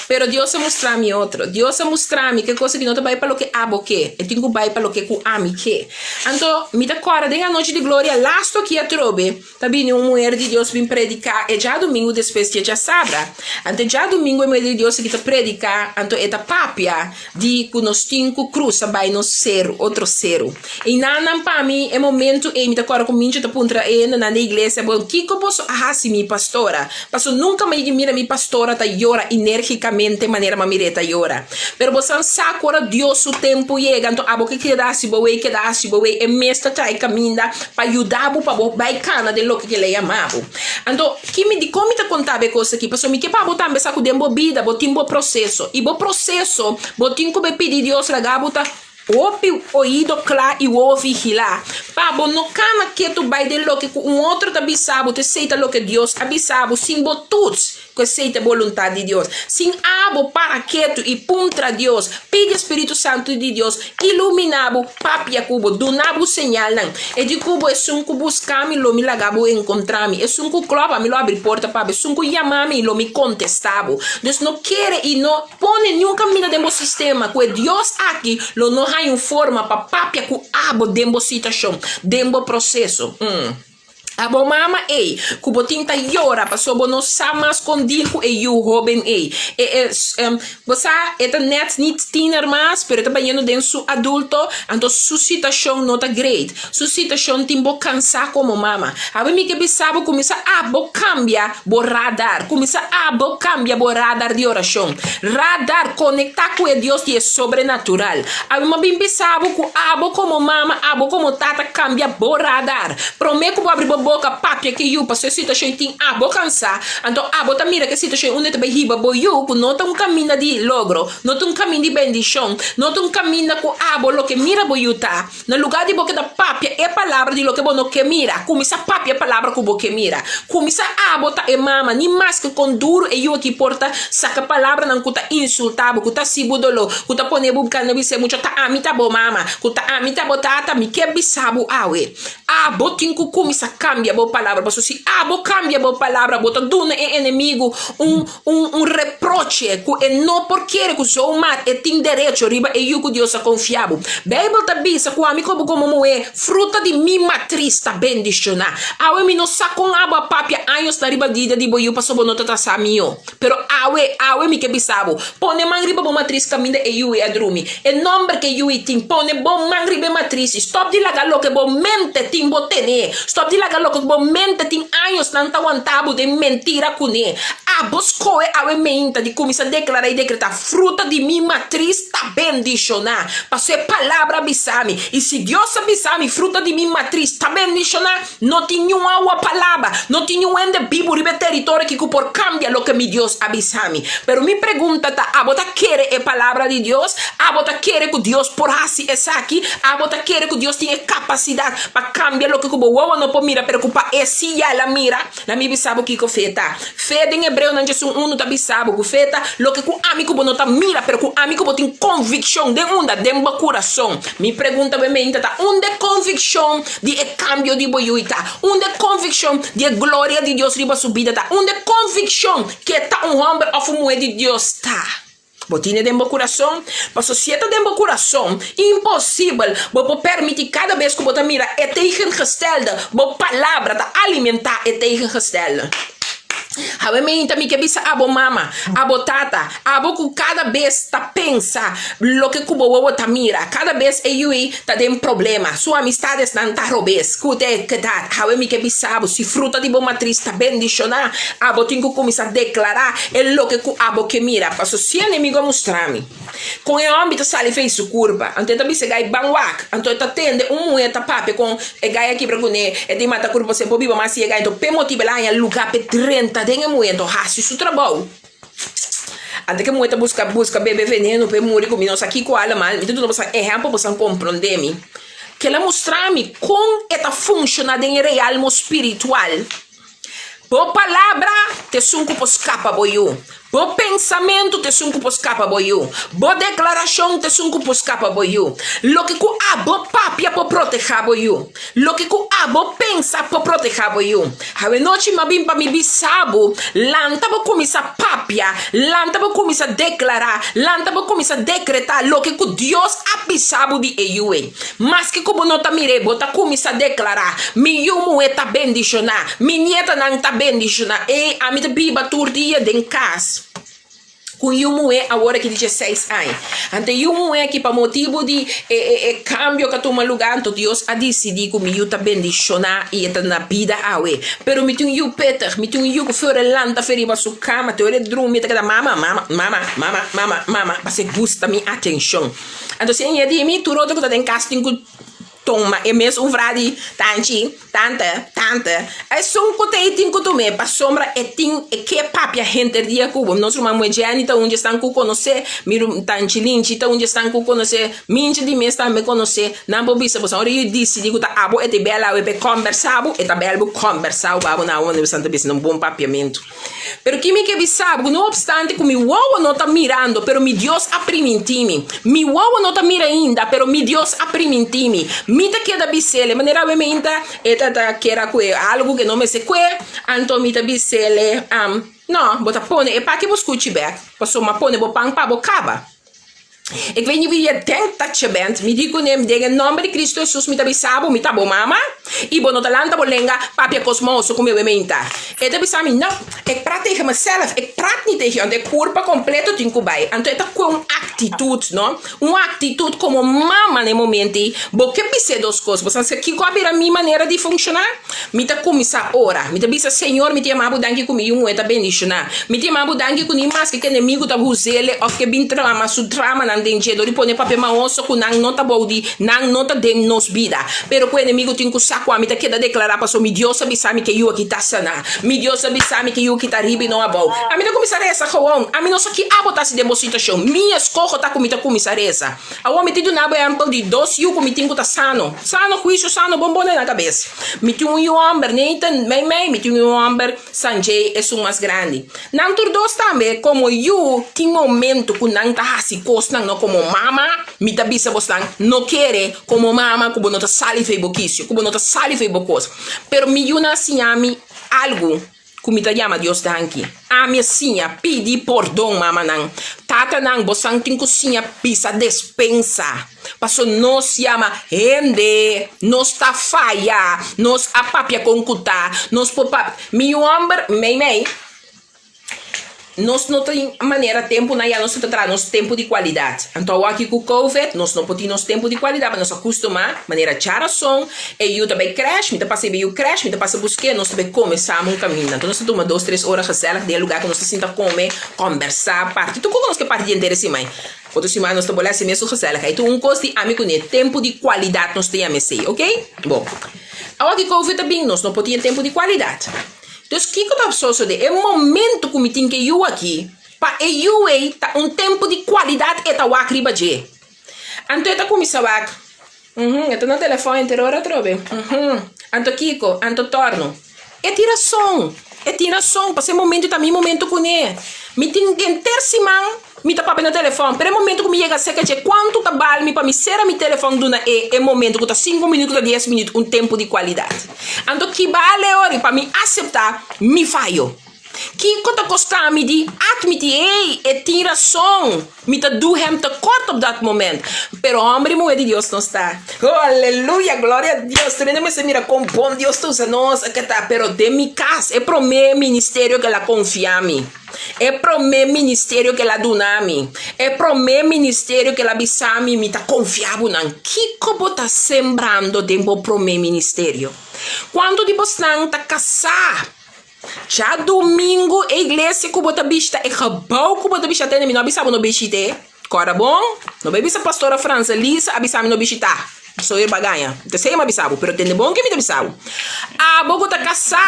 Pero Dios a mustra mi otro. Dios a mustra mi ke cosa ki no ta bai pa loke abo ke, e tin ku bai pa loke ku ami ke. Anto, mi ta kòrda den anochi di gloria lastu aki atrobe, ta bini un muher di Dios bin prediká e djadumingu despues di e djasabra. Anto e djadumingu e muher di Dios aki ta prediká, anto e ta papia di ku nos tin ku krusa bai nos seru, otro seru. I nan nan pa mi e momentu ei mi ta kòrda ku Mincho ta puntra e hendenan den iglesia, Bon, kiko boso a hasi mi pastora? Paso nunka mi a yega mira mi pastora ta yora enérgikamente manera mi a mir'é ta yora. Pero bosan sa ku ora Dios su tempu yega, anto abo ke keda hasi bo wei, keda hasi bo wei, e mes ta trae kaminda pa yuda bo pa bo bai kana den loke ke el a yama bo. Anto, ki mi, dikon mi ta konta bo e kos aki? Pasobra mi ke pa bo tambe sa ku den bo bida bo tin bo proseso, i bo proseso bo tin ku bai pidi Dios laga bo ta Hopi oido kla i wowo vigilá, pa bo no kana ketu bai den loke ku un otro ta bisa bo, ta esei ta loke Dios a bisa bo, sin bo tuts ku esei ta e boluntat di Dios. Sin abo para ketu i puntra Dios, pidi e Spiritu Santu di Dios iluminá bo, papia ku bo, duna bo señalnan. E di ku bo, Esun ku buska mi, lo mi laga bo enkontrá mi. Esun ku klòp a mi, lo abri porta pa bo. Esun ku yama mi, lo mi kontestá bo. Dus no kere i no. Pone niun kaminda den bo sistema ku e Dios aki lo no haña un forma pa papia ku abo den bo situashon, den bo proseso. Abo mama ei ku bo tin ta yora pasobra bo no sa mas kon deal ku e yu hóben ei. E e bo sa e ta nèt nit tiener mas pero e ta bayendo den su adulto anto su situashon no ta great. Su situashon tin bo kansá komo mama. Awe mi ke bisa bo kuminsá abo kambia Bo radar. Kuminsá abo kambia bo radar di orashon. Radar, konektá ku e Dios di e sobrenatural. Awe mi a bin bisa bo ku abo komo mama, abo komo tata kambia bo radar. Promé ku bo abri bo boka papia ku e yu pasobra e situashon ei tin abo kansá, anto abo ta mira ku e situashon ei unda ta bai hiba bo yu ku no ta un kaminda di logro, no ta un kaminda di bendishon, no ta un kaminda ku abo loke mira bo yu ta. Na lugá di bo keda papia e palabra di loke bo no ke mira, kuminsá papia e palabra ku bo ke mira. Kuminsá abo ta e mama, ni maske kon duru e yu aki por ta saka palabranan ku ta insultá bo, ku ta hasi bo doló, ku ta pone bo kanda bis'é mucha ta ami ta bo mama, ku ta ami ta bo tata, mi ke bisa bo awe. Abo tin ku kuminsá kambia bo palabra, pasobra si abo kambia bo palabra, bo ta duna e enemigu un Un un reproche ku e no por kere ku zomaar e tin derecho riba e yu ku Dios a konfia bo. Beibel ta bisa ku ami komo komo muhé, fruta di mi matris ta bendishoná. Awe mi no sa kon abo a papia años na riba bida di bo yu pasobra bo no ta ta sa mihó. Pero awe, awe mi ke bisa bo, pone man riba bo matris kaminda e yu ei a drumi. E nòmber ku e yu ei tin, pone bo man riba e matris i stòp di laga loke bo mente tin bo ten'é. Stòp di laga loke bo mente tin años nan ta wanta bo den mentira kuné. Abo skohe awe meinta di kuminsá deklará i dekretá, Fruta di mi matris ta bendishoná. Pasobra e Palabra a bisa mi. I si Dios a bisa mi, Fruta di mi matris ta bendishoná, no tin niun awa palabra, no tin niun hende bibu riba e teritorio aki ku por kambia loke mi Dios a bisa mi. Pero mi pregunta ta, abo ta kere e Palabra di Dios? Abo ta kere ku Dios por hasi esaki? Abo ta kere ku Dios tin e kapasidat pa kambia loke ku bo wowo no por mira pero ku pa e si ya el a mira? Na mi bisa bo kiko fe ta. Fe den Hebreonan djesun unu ta bisa bo ku fe ta loke ku ami ku bo no ta mira, pero ku ami ku bo tin konvikshon den unda? Den bo kurason. Mi pregunta bo e meinta ta, unda e konvikshon di e kambio di bo yui ta? Unda e konvikshon di e gloria di Dios riba su bida ta? Unda e konvikshon ke e ta un hòmber òf un muhé di Dios ta? Bo tine den bo kurason? Paso si e ta den bo kurason, imposibel bo por permiti kada bes ku bo ta mira e tegengestelde, bo palabra ta alimentá e tegengestelde. Awe meinta mi ke bisa abo mama, abo tata, abo ku kada bes ta pensa loke ku bo wowo ta mira, kada bes e yui ta den problema, su amistadesnan ta robes, ku te kedat. Awe mi ke bisa bo, si fruta di bo matris ta bendishoná, abo tin ku kuminsá deklará e loke ku abo ke mira. Paso si enemigo a mustra mi kon e hòmber ta sali fei su kurpa, anto e ta bisa e gai ban wak, anto e ta tende un muhé ta papia kon e gai a kibra kuné, e tin mata kurpa pasobra e por biba mas si e gai, anto p'e motibu el a haña lugá p'e drenta den e muhé, anto hasi su trabou. Anto ku e muhé ta buska buska bebe veneno p'e muri ku mi no sa kiko alemal, mi ta duna boso ehèmpel pa boso komprondé mi. Kel a mustra mi kon e ta funshoná den e realmo spiritual. Bo palabra ta esun ku por skapa bo yu. Bo pensamentu ta esun ku por skapa bo yu. Bo deklarashon ta esun ku por skapa bo yu. Loke ku abo papia por protehá bo yu. Loke ku abo pensa por protehá bo yu. Awenochi mi a bin pa mi bisa bo, lanta bo kuminsá papia, lanta bo kuminsá deklará, lanta bo kuminsá dekretá loke ku Dios a bisa bo di e yu ei. Maske ku bo no ta mir'é, bo ta kuminsá deklará, Mi yu muhé ta bendishoná, mi nietanan ta bendishoná. Ey, ami ta biba tur dia den kas ku un yu muhé awor aki di dieseis aña. Anto e yu muhé aki pa motibu di e e e kambio ku a tuma lugá, anto Dios a disidí ku mi yu ta bendishoná i e ta na bida awe. Pero mi tin un yu petig, mi tin un yu ku for e lanta fe riba su kama, te ora e drumi e ta keda mama, mama, mama, mama, mama, mama, pasobra e gusta mi atenshon. Anto si e ña di mi, tur otro ku ta den kas tin ku tuma e mes un vra di tanchi, tante, tante. Esun ku ta ei tin ku tum'é pasobra e tin e ke papia henter dia ku bo. Nos ruman muhé Jenny ta un di esnan ku konosé, mi tanchi Linchi ta un di esnan ku konosé, Minchi di mes tambe konosé. Nan por bisa boso ora yu disidí ku ta abo e ta bel awe pa e kòmbersá bo, e ta bel bo kòmbersá bo abo na unda boso ta bisa na un bon papiamentu. Pero ki mi ke bisa bo, no obstante ku mi wowo no ta mirando, pero mi Dios a primintí mi. Mi wowo no ta mira ainda, pero mi Dios a primintí mi. Mi ta keda bis'el, e manera awe meinta e ta ta kera ku e algu ke no mester kue, anto mi ta bis'el, No, bo ta pone e paki bo skuchi bek, pasobra mi a pone bo pan pa bo kaba. Ik weet niet wie je denkt dat je bent. Mi di kuné, den e nòmber di Kristu Hesus mi ta bisa bo, mi ta bo mama, i bo no ta lanta bo lenga papia kos moso ku mi awe meinta. E ta bisa mi, No, ik praat tegen mezelf, ik praat niet tegen jou. Anto e kurpa kompleto tin ku bai. Anto e ta kue un aktitut, no? Un aktitut komo mama na e momento ei. Bo ke bis'é dos kos. Bo sa kiko a bira mi manera di funshoná? Mi ta kuminsá ora. Mi ta bisa, Señor, mi ta yama bo danki ku mi yu muhé ta bendishoná. Mi ta yama bo danki ku ni maske ku enemigu ta huz'é òf ke bin trama su tramanan den dje dor di pone papia maoso ku nan no ta bou di nan no ta den nos bida. Pero ku enemigu tin ku sa kua mi ta keda deklará pasobra mi Dios a bisa mi ku e yu aki ta saná. Mi Dios a bisa mi ku e yu aki ta riba i no abou. Ami ta kuminsá resa gewoon. Ami no sa ki abo ta hasi den bo situashon. Mi eskoho ta ku mi ta kuminsá resa. Awor mi tin duna bo ehempel di dos yu ku mi tin ku ta sano. Sano huisio, sano bon bon den nan kabes. Mi tin un yu hòmber, Nathan, meimei, mi tin un yu hòmber, Sanjay, esun mas grandi. Nan tur dos tambe, komo yu, tin momento ku nan ta hasi kosnan no komo mama, mi ta bisa bosnan, no kere komo mama ku bo no ta sali fei bo kisio, ku bo no ta sali fei bo kos. Pero mi yunan a siña mi algu. Ku mi ta yama Dios danki. Ami a siña pidi pordon mamanan. Tatanan bosan tin ku siña pisa despensa. Paso nos yama hende, nos ta faya, nos a papia kon ku ta, nos por papia. Mi yu hòmber, mei mei, nos no tin manera tempunan ya nos ta traha nos tempu di kualidat. Anto awor aki ku covid nos no por tin nos tempu di kualidat pasobra nos a kustumá manera djarason e yu ta bai crèsh, mi ta pasa e yu crèsh, mi ta pasa busk'é, nos ta bai kome samen un kaminda. Anto nos ta tuma dos tres ora gezellig den e lugá ku nos ta sinta kome, kòmbersá, parti tur ku nos ke parti di henter e siman. Otro siman nos ta bolbe hasi mesun gezelligheid. Un kos di ami kuné, tempu di kualidat nos ta yama esei, oke? Bon. Awor ki covid a bin nos no por tin e tempu di kualidat. Dus kiko ta sosodé? E momento ku mi tin ku e yu aki, Pa e yu ei ta un tempu di kualidat e ta wak riba dje. Anto e ta kuminsá wak, Uhum, e ta na telefòn henter ora atrobe. Uhum, anto kiko? Anto tòrnu. E tin rason, e tin rason, pasobra e momentu ta mi momentu kuné. Mi tin henter siman mi ta papia na telefòn, pero e momentu ku mi yega serka dje, kuantu ta bal mi pa mi sera mi telefòn duna e e momentu ku ta sinku minüt ku ta dies minüt, un tempu di kualidat. Anto ki bal e ora pa mi aseptá mi fayo? Kiko ta kosta mi di atmiti, ey, e tin rason, mi ta do hem tekort op dat moment. Pero homber i muher di Dios nos ta. Oh, aleluya, gloria a Dios. Tur hende mester mira kon bon Dios ta usa nos, akata. Pero den mi kas, e prome ministerio ku el a konfia mi, e prome ministerio ku el a duna mi, e prome ministerio ku el a bisa mi, mi ta konfia bo nan. Kiko bo ta sembrando den bo prome ministerio? Kuantu di bosnan ta kasá? Djadumingu e iglesia ku bo ta bishita, e gebou ku bo ta bishita tende mi no a bisa bo no bishit'é. Kòrda bon, no bai bisa pastora Franselisa a bisa mi no bishitá. So e bagaña. Ta esei mi a bisa bo, pero tende bon ke mi ta bisa bo. Abo ku ta kasá,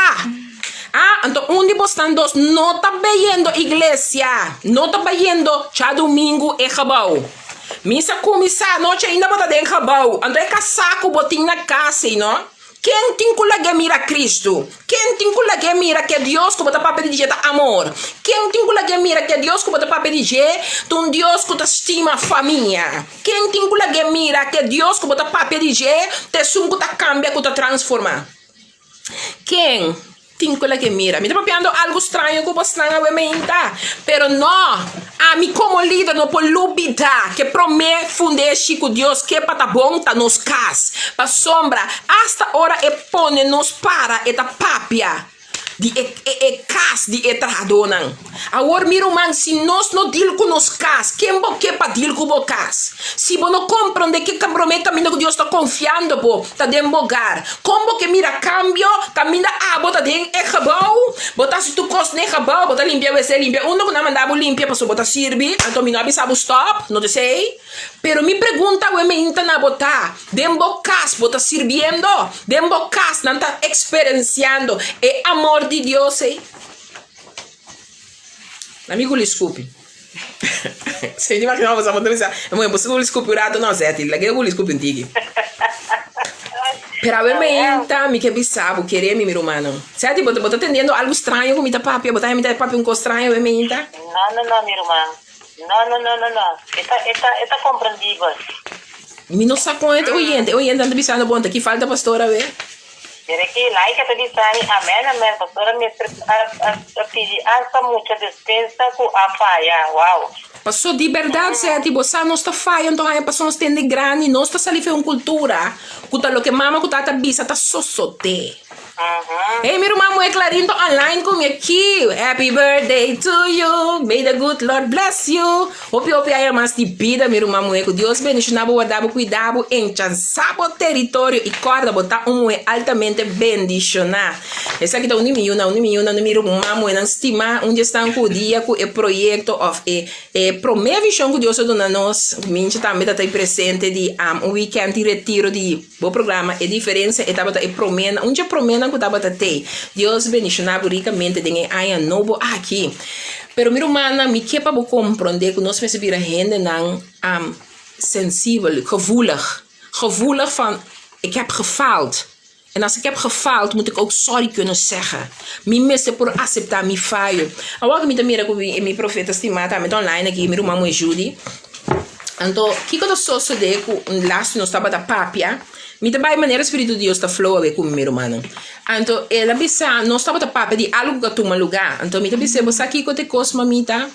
ah, anto un di bosnan dos no ta bayendo iglesia, no ta bayendo djadumingu e gebou. Misa kuminsá anochi ainda bo ta den gebou, anto e kasá ku bo tin na kas ei no. Ken tin ku lag'é mira Kristu? Ken tin ku lag'é mira ku e Dios ku bo ta papia di dje ta amor? Ken tin ku lag'é mira ku e Dios ku bo ta papia di dje ta un Dios ku ta stima famia? Ken tin ku lag'é mira ku e Dios ku bo ta papia di dje ta esun ku ta kambia, ku ta transformá? Ken tin ku lag'é mira? Mi ta papiando algu straño ku bosnan awe meinta, pero no, ami komo lider no por lubidá ku e promé fundeshi ku Dios ke pa ta bon ta nos kas. Pasobra asta ora e pone nos para e ta papia di e e kas di e trahadónan. Awor mi ruman, si nos no dil ku nos kas, ken bo ke pa dil ku bo kas? Si bo no komprondé ke promé kaminda ku Dios ta konfiando bo ta den bo hogar, kon bo ke mira kambio kaminda abo ta den e gebou? Bo ta hasi tur kos den e gebou, bo ta limpia wc, limpia unda ku nan manda bo limpia pasobra bo ta sirbi, anto mi no a bisa bo stòp, no ta esei? Pero mi pregunta awe meinta na bo ta, den bo kas bo ta sirbiendo? Den bo kas nan ta eksperensiando e amor di Dios ei? Na mi guli skupi. Si mi imagina bo sa bo ta bisa, bo guli skupi un rato no Zeti, laga e guli skupi un tiki. Pero awe meinta mi ke bisa bo, kere mi mi rumannan. Zeti bo ta tendiendo algu straño ku mi ta papia? Bo ta mi ta papia un kos straño awe meinta? No, no, no mi ruman. No, no, no, no, no. E ta, e ta, e ta comprendibel. Mi no sa con e ta oyente. E oyentenan ta bisando bon, ta ki falta pastor awe? Mira aki, Laika ta bisa mi, Amen, amen, pastora mester a, a, a pidi hasta mucha despensa cu a faya. Wow. Paso di berdad, Seti, bo sa nos ta faya anto haña paso nos tende grandi, nos ta sali fe un cultura cu ta loke mama cu tata bisa ta sosote. Hey mi ruman muhe Clarin ta online ku mi aki. Happy birthday to you. May the good Lord bless you. Hopi hopi aña mas di bida mi ruman muhe. Ku Dios bendiciona bo, warda bo, cuida bo, enchansa bo territorio y corda bo ta un muhe altamente bendiciona. Esaki ta un di mi yunan, un di mi yunan, un di mi ruman muhenan stima. Un di esnan ku dia ku e proyecto of e E promé vishon ku Dios a duna nos, Mincha tambe ta ta presente di un weekend di retiro di bo programa E Diferensia, e tabata e proménan, un dje proménan ku tabata tei. Dios bendishoná bo rikamente den e aña nobo aki. Pero mi rumannan, mi ke pa bo komprondé ku nos mester bira hendenan sensibel, gevoelig, gevoelig van ik heb gefaald. En als ik heb gefaald, moet ik ook sorry kunnen zeggen. Mi mester por acepta mi fayo. Awor ku mi ta mira ku mi mi profeta stimá tambe ta online aki, mi ruman muhé Judy. Anto, kiko ta sosodé ku un lastu nos tabata papia? Mi ta bai manera Spiritu di Dios ta flow awe ku mi, mi rumannan. Anto, el a bisa, nos tabata papia di algu ku a tuma lugá. Anto mi ta bis'é, bo sa kiko ta e kos, mamita?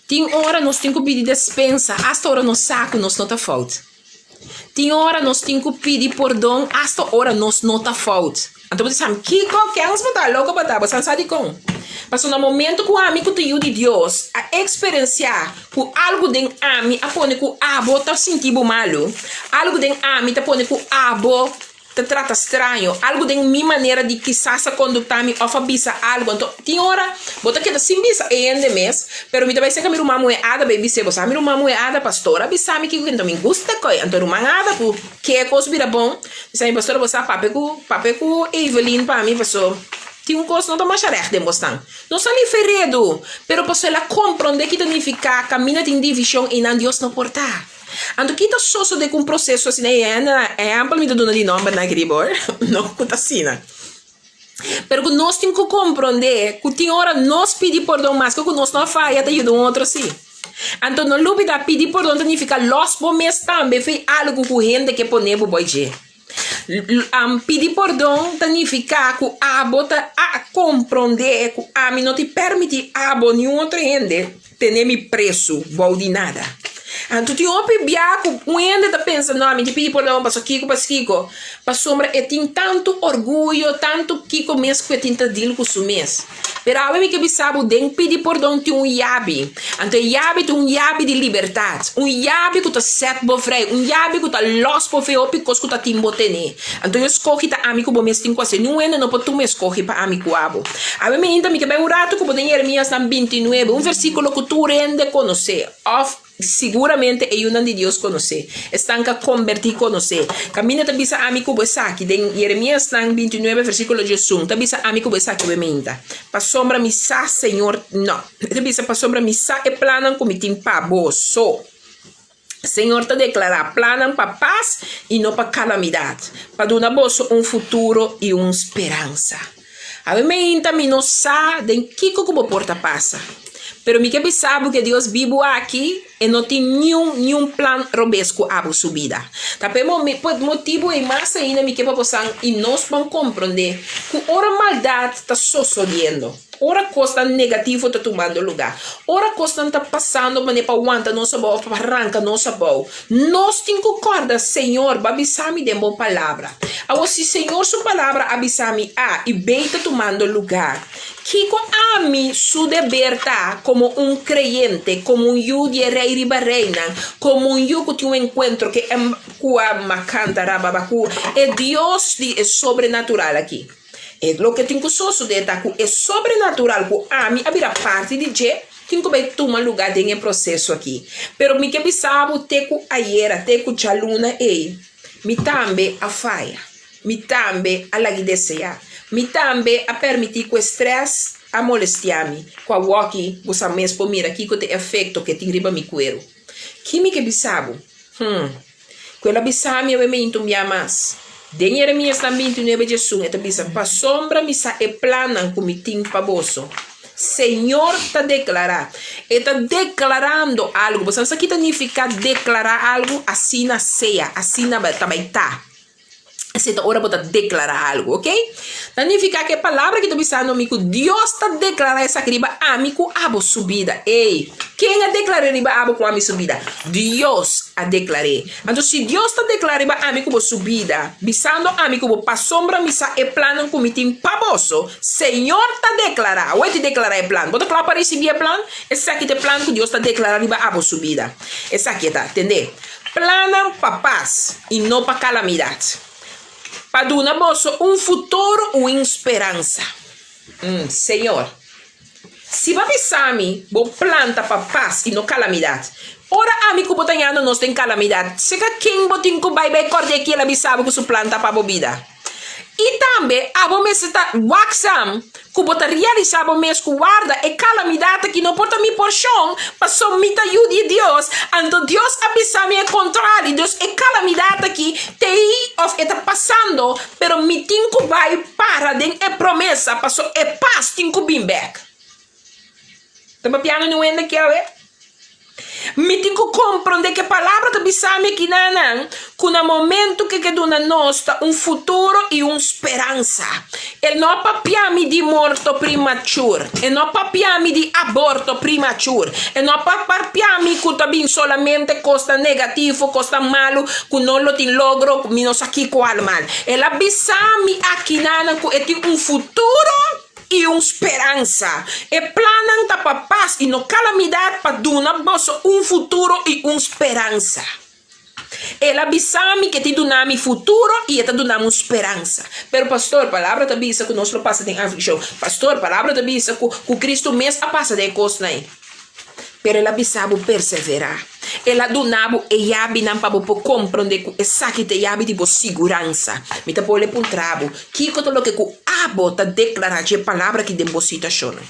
Tin ora nos tin ku pidi despensa, asta ora nos sa ku nos no ta fout. Tin ora nos tin ku pidi pordon asta ora nos no ta fout. Anto bo ta sa, Kiko? Kens bo ta? Loko bo ta? Bo san sa dikon? Pasobra na momento ku ami ku ta yu di Dios a eksperensiá ku algu den ami a pone ku abo ta sinti bo malu, algu den ami ta pone ku abo ta trata straño, algu den mi manera di kisas a konduktá mi òf a bisa algu. Anto, tin ora bo ta keda sin bisa e hende mes, pero mi ta bai serka mi ruman muhé Ada bai bis'é, Bo sa mi ruman muhé Ada, pastor a bisa mi kiko anto mi gusta koi. Anto ruman Ada ku ke kos bira bon, bisa mi, Pastor, bo sa papia ku papia ku Evelyn pa mi, paso tin un kos no ta masha règt den bosnan. No sali feredu, pero paso el a komprondé ki ta nifiká kaminda tin divishon einan Dios no por ta. Anto ki ta sosode ku un proseso asina? E hende na ehèmpel mi ta duna di nòmbernan aki riba hoor, no ku ta asina. Pero ku nos tin ku komprondé ku tin ora nos pidi pordon maske ku nos no a faya ta yuda un otro si. Anto no lubida pidi pordon ta nifiká lòs bo mes tambe fei algu ku hende ke pone bo boi dje. Pidi pordon ta nifiká ku abo ta a komprondé ku ami no tin pèrmití abo ni un otro hende tene mi presu bou di nada. Anto tin hopi bia ku un hende ta pensa, No, ami tin pidi pordon pasobra kiko pasobra kiko. Pasobra e tin tantu orguyo, tantu kiko mes ku e tin ta dil ku su mes. Pero awe mi ke bisa bo, den pidi pordon tin un yabi. Anto e yabi ta un yabi di libertat, un yabi ku ta sèt bo vrij, un yabi ku ta lòs bo fe hopi kos ku ta tin bo tene. Anto e skohi ta ami ku bo mes tin ku hasi. Niun hende no por tuma e skohi pa ami ku abo. Awe mi inta mi ke bai un ratu ku bo den Jeremiasnan bintinuebe, un versíkulo ku tur hende konosé, òf. Siguramente e yunan di Dios konosé. Esnan ku a kombertí konosé. Kaminda ta bisa ami ku bo esaki, den Jeremiasnan bintinuebe versíkulo diesun, ta bisa ami ku bo esaki bo e meinta. Pasobra mi sa, Señor, no, e ta bisa, pasobra mi sa e plannan ku mi tin pa boso. Señor ta deklará, plannan pa pas i no pa kalamidat, pa duna boso un futuro i un speransa. Awe meinta mi no sa den kiko ku bo por ta pasa, pero mi ke bisa bo ke Dios bibu aki e no tin niun niun plan robes ku abo su bida. Ta pa e motibu ei mas ainda mi ke pa bosan i nos ban komprondé ku ora maldat ta sosodiendo, ora kosnan negativo ta tumando lugá, ora kosnan ta pasando manera pa wanta nos abou òf pa ranka nos abou, Nos tin ku kòrda, Señor, bo a bisa mi den bo palabra. Awor, si Señor su palabra a bisa mi A i B ta tumando lugá, kiko ami su deber ta komo un kreyente, komo un yu di e Rei riba reinan, komo un yu ku tin un enkuentro ku e ku a makanta rababa ku e Dios di e sobrenatural aki? E loke tin ku sosodé ta ku e sobrenatural ku ami a bira parti di dje, Tin ku bai tuma lugá den e proseso akí. Pero mi ke bisa bo te ku ayera, te ku djaluna ei, mi tambe a faya. Mi tambe a lag'i deseá. Mi tambe a permití ku e strès a molestiá mi. Ku awoki bo sa mes por mira kiko ta e efekto ku e tin riba mi kueru. Ki mi ke bisa bo? Hum. Ku el a bisa mi awe mi inta un bia mas. Den Jeremiasnan bintinuebe djesun e ta bisa, Pasobra mi sa e plannan ku mi tin pa boso. Señor ta deklará. E ta deklarando algu. Bo sa ki ta nifiká deklará algu? Asina sea, asina ta bai ta. Esei ta ora bo ta deklará algu, ok? Ta nifiká ku e palabra ki ta bisando mi ku Dios ta deklará esaki riba ami ku abo su bida. Ey, ken a deklar'é riba abo ku ami su bida? Dios a deklar'é. Anto si Dios ta deklará riba ami ku bo su bida, bisando ami ku bo pasobra mi sa e plannan ku mi tin pa boso, Señor ta deklará. Awor e ta deklará e plan. Bo ta kla pa risibí e plan? Esaki ta e plan ku Dios ta deklará riba abo su bida. Esaki e ta, tendé. Plannan pa pas i no pa kalamidat, pa duna boso un futuro un speransa. Señor, si bo a bisa mi bo plan ta pa pas i no kalamidat, ora ami ku bo ta yando nos den kalamidat, seka ken bo tin ku bai bai kòrd'é ki el a bisa bo ku su plan ta pa bo bida? I tambe abo mester ta waksam ku bo ta realisá bo mes ku warda e kalamidat aki no por ta mi porshon, pasobra mi ta yu di Dios, anto Dios a bisa mi e kontrali, dus e kalamidat aki t'ei òf e ta pasando, pero mi tin ku bai para den e promesa pasobra e pas tin ku bin bèk. Ta papiando niun hende aki awe? Mi tin ku komprondé ku e palabra ta bisa mi aki nanan ku na momentu ku e ke duna nos ta un futuro i un speransa. E no a papia mi di morto primachur. E no a papia mi di aborto primachur. E no a papia mi ku ta bin solamente kosnan negativo, kosnan malu, ku no lo tin logro, mi no sa kiko al mal. El a bisa mi aki nanan ku e tin un futuro. I un speransa. E plannan ta pa pas i no kalamidat, pa duna boso un futuro i un speransa. El a bisa mi ku e tin duna mi futuro i e ta duna mi un speransa. Pero pastor, palabra ta bisa ku nos lo pasa den aflikshon. Pastor, palabra ta bisa ku ku Kristu mes a pasa den e kosnan ei. Pero el a bisa bo perseverá. El a duna bo e yabinan pa bo por komprondé ku esaki ta e yabi di bo siguransa. Mi ta pone puntra bo, kiko ta loke ku abo ta deklará dje palabra aki den bo situashonnan?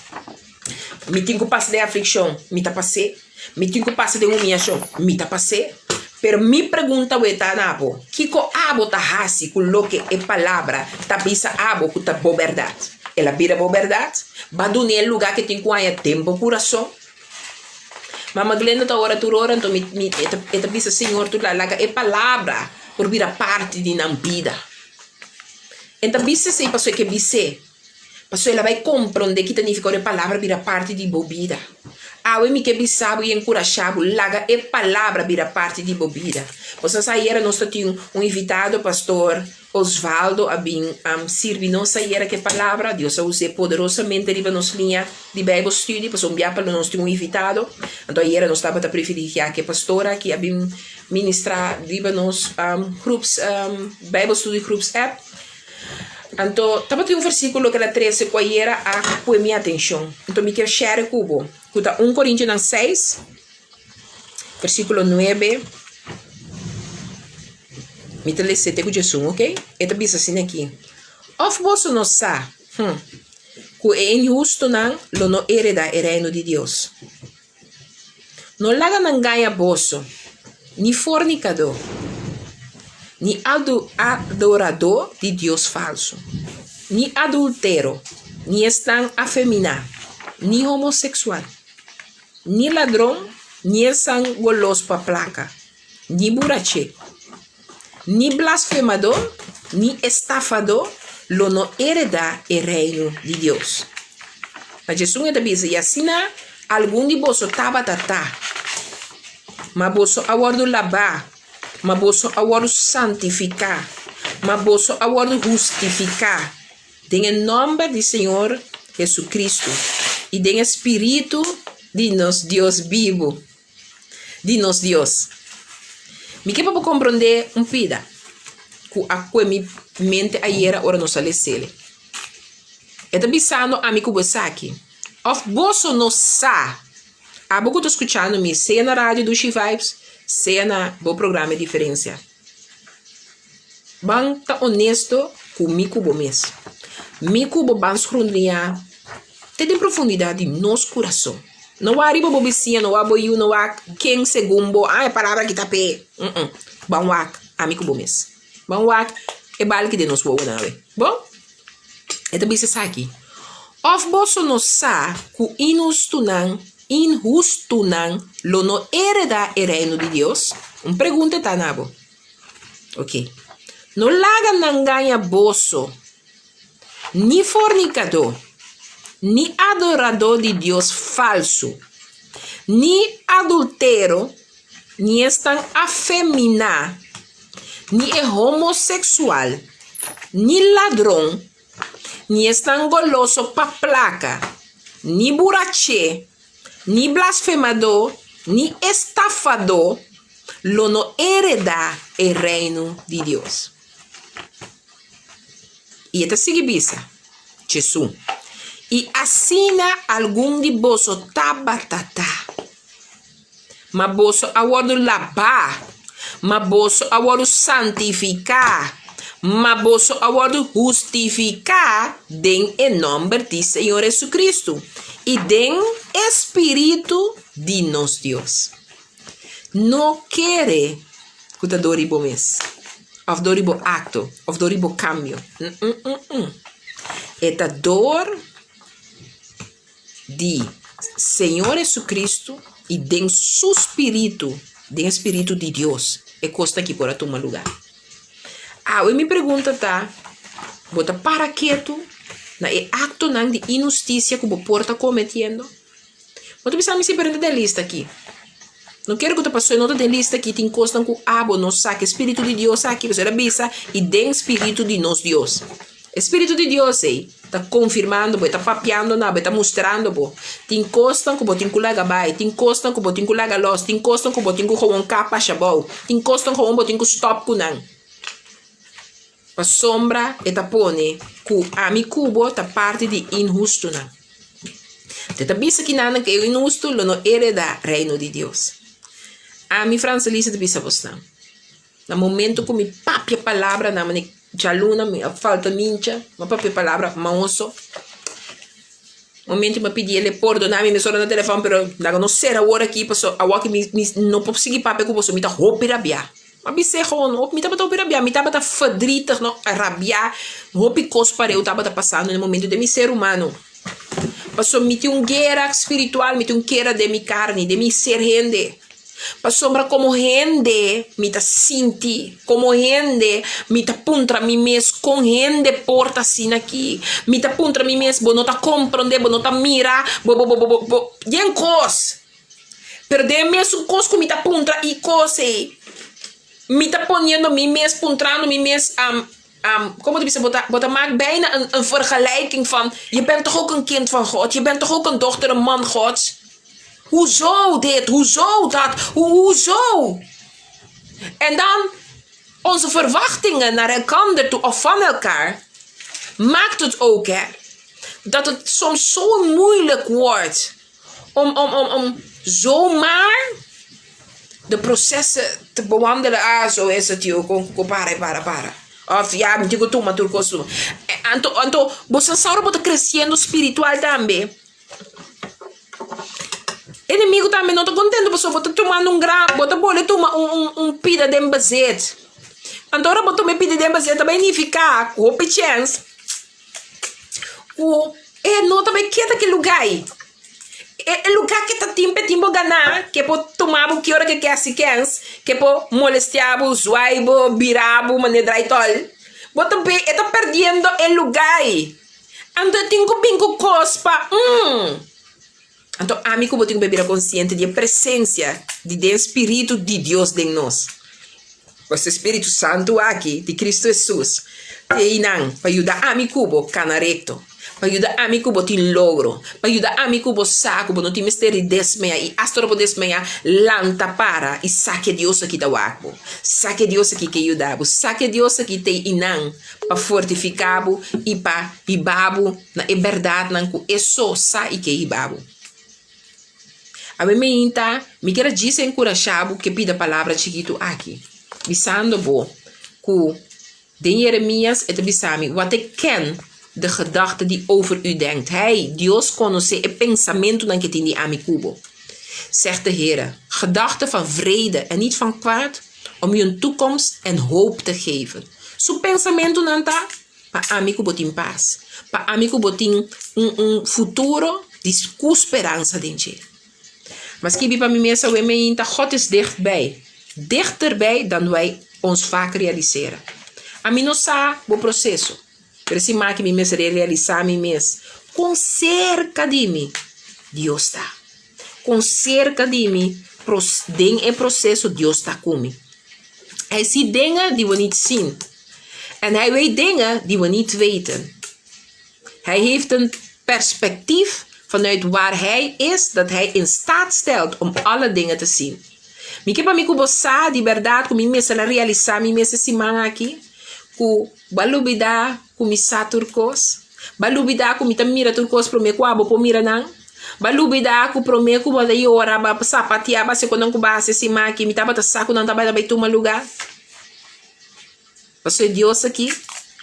Mi tin ku pasa den aflikshon, mi ta pas'é. Mi tin ku pasa den humiyashon, mi ta pas'é. Pero mi pregunta awe ta na bo, kiko abo ta hasi ku loke e palabra ta bisa abo ku ta bo bèrdat? El a bira bo bèrdat? Ba dun'é e lugá ku e tin ku haña den bo kurason? Mama Glenda ta ora tur ora, anto mi mi e ta bisa Señor tur la laga e palabra por bira parti di nan bida. E ta bisa esei pasobra e ke bis'é. Pasobra el a bai komprondé ki ta nifiká ora e palabra bira parti di bo bida. Awe mi ke bisa bo i enkurashá bo, laga e palabra bira parti di bo bida. Bo sa sa ayera nos ta tin un invitado, Pastor Osvaldo a bin sirbi nos ayera ku e palabra. Dios a us'é poderosamente riba nos liña di Bijbelstudie, pasobra un bia pa lo nos tin un invitado. Anto ayera nos tabata privilegiá ku e pastor aki a bin ministrá riba nos groeps Bijbelstudie groeps app. Anto tabatin un versíkulo ku el a trese ku ayera a pue mi atenshon. Anto mi kier share ku bo, ku ta un Korintionan seis, versíkulo nuebe. Mi ta lesa te ku djesun, oke? E ta bisa asina aki, Òf boso no sa, hm, ku e inhustonan lo no heredá e Reino di Dios? No laga nan gaña boso, ni fornikadó, ni adoradó di dios falsu, ni adultero, ni esnan afeminá, ni homoseksual, ni ladron, ni esnan golos pa plaka, ni buraché, ni blasfemadó, ni estafadó lo no heredá e Reino di Dios. Ma Jesús e ta bisa, I asina algun di boso tabata ta, ma boso a wòrdu labá, ma boso a wòrdu santifiká, ma boso a wòrdu hustifiká den e nòmber di Señor Jesucristo i den e spiritu di nos Dios bibu. di nos Dios. Mi ke pa bo komprondé un pida ku a kue mi mente ayera ora nos a les'el. E ta bisando ami ku bo esaki, Òf boso no sa? Abo ku ta skuchando mi, sea na Radio Dushi Vibes, sea na bo programa E Diferensia. Ban ta onesto ku mi ku bo mes. Mi ku bo ban skrundriñá te den profundidat di nos kurason. No wak riba bo bisiña, no wak bo yu, no wak ken segun bo, ah e palabra aki ta p'e. Mm-mm. Ban wak ami ku bo mes. Ban wak e balki den nos wowonan awe. Bon? E ta bisa esaki, Òf boso no sa ku inhustunan, inhustunan lo no heredá e Reino di Dios? Un pregunta e ta na bo. Ok. No laga nan gaña boso, ni fornikadó, ni adoradó di dios falsu, ni adultero, ni esnan afeminá, ni e homoseksual, ni ladron, ni esnan goloso pa plaka, ni buraché, ni blasfemadó, ni estafadó lo no heredá e Reino di Dios. I e ta sigui bisa, Jesús, I asina algun di boso tabata ta. Ma boso a wòrdu labá, ma boso a wòrdu santifiká, ma boso a wòrdu hustifiká den e nòmber di Señor Jesucristo i den e spiritu di nos Dios. No kere ku ta dor di bo mes, òf dor di bo akto, òf dor di bo kambio. E ta dor di Señor Jesucristo i den su spiritu, den e spiritu di Dios, e kosnan aki por a tuma lugá. Awe mi pregunta ta, bo ta para ketu na e aktonan di inhustisia ku bo por ta kometiendo? Bo ta bisa mi si pero no ta den lista aki. No kere ku ta pasobra no ta den lista aki tin kosnan ku abo no sa ku e spiritu di Dios aki pasobra el a bisa i den spiritu di nos Dios. E spiritu di Dios ei ta konfirmando bo, e ta papiando na bo, e ta mustrando bo. Tin kosnan ku bo tin ku laga bai, tin kosnan ku bo tin ku laga los, tin kosnan ku bo tin ku gewoon kap pasha bou, tin kosnan gewoon bo tin ku stòp ku nan. Pasobra e ta pone ku ami ku bo ta parti di inhustunan. Te ta bisa kinanan ku e inhustu lo no heredá Reino di Dios. Ami, Franselisa, ta bisa bosnan, na momento ku mi papia palabranan mane djaluna mi a falta mincha, mi a papia palabra maoso, momento mi a pidi el e pordona mi, mi sora na telefòn, pero laga nos sera awor aki pasobra awor mi no por sigui papia ku boso, mi ta hopi rabiá. M'a bis'é gewoon, hopi mi tabata hopi rabiá, mi tabata verdrietig, no, rabiá, hopi kos pareu tabata pasando na e momento den mi ser humano. Pasobra mi tin un guera spiritual, mi tin un guera den mi karni, den mi ser hende. Pasobra komo hende mi ta sinti, komo hende mi ta puntra mi mes kon hende por ta asina aki. Mi ta puntra mi mes, bo no ta komprondé, bo no ta mira, bo bo bo bo bo yen kos. Pero den e mesun kos ku mi ta puntra i kos ei, mi ta poniendo mi mes, puntrando mi mes, Como te bisa, bo ta, bo ta maak bijna een, een vergelijking van, je bent toch ook een kind van God, je bent toch ook een dochter, een man Gods? Hoezo dit, hoezo dat, hoe, hoezo? En dan onze verwachtingen naar elkander toe of van elkaar, maakt het ook hè, dat het soms zo moeilijk wordt om, om, om, om zomaar de processen te bewandelen. Ah, zo is het joh, kon kon para para para. Of ja, mi tin ku tuma tur kos tuma. Anto, anto, bo sa sa ora bo ta creciendo spiritual tambe. Enemigo tambe no ta contento pasobra bo ta tumando un gran, bo ta bole tuma un un un pida den bezit. Anto ora bo tuma e pida den bezit ta bai nifiká ku hopi chèns ku e no ta bai keda ki lugá ei. E e lugá ke ta tin p'e tin bo ganá, ke por tuma bo ki ora ke ke hasi kèns, ke por molestiá bo, zwai bo, bira bo manera drai tòl. Bo ta be e ta perdiendo e lugá ei. Anto e tin ku bin ku kos pa umm. Anto ami ku bo tin ku be bira konsiente di e presensia di den spiritu di Dios den nos. Pasobra e Spiritu Santu aki di Kristu Hesus ta einan pa yuda ami ku bo kana rekto, pa yuda ami ku bo tin logro, pa yuda ami ku bo sa ku bo no tin mester di desmaya i asta ora bo desmaya lanta para i sa ke Dios aki ta wak bo, sa ke Dios aki ke yuda bo, sa ke Dios aki ta einan pa fortifiká bo i pa hiba bo na e bèrdatnan ku e so sa i ke hiba bo. Awe meinta, mi kier a djis enkurashá bo ku e pida palabra chikitu aki, bisando bo ku den Jeremias e ta bisa mi, Wat ik ken de gedachten die over u denkt. Hij, Dios, konosé e pensamentunan ku e tin di ami ku bo, zegt de Heere, gedachten van vrede en niet van kwaad, om u een toekomst en hoop te geven. Su pensamentunan ta Pa ami ku bo tin pas. Pa ami ku bo tin un un futuro di ku speransa den dje. Ma skibi pa mi mes awe meinta, God is dichtbij. Dichterbij dan wij ons vaak realiseren. Ami no sa bo proseso, pero si maki mi mes realisá mi mes kon serka di mi Dios ta. Kon serka di mi den e proseso Dios ta ku mi. Hij ziet dingen die we niet zien. En hij weet dingen die we niet weten. Hij heeft een perspectief vanuit waar hij is dat hij in staat stelt om alle dingen te zien. Mi ke pa mi ku bo sa di bèrdat ku mi mester a realisá mi mes e siman aki ku bo a lubidá ku mi sa tur kos. Bo a lubidá ku mi ta mira tur kos promé ku abo por mira nan. Bo a lubidá ku promé ku bo ta yora, bo a sapatiá, bo a hasi ku nan ku bo a hasi e siman aki mi tabata sa ku nan tabata bai tuma lugá. Pasobra e Dios aki,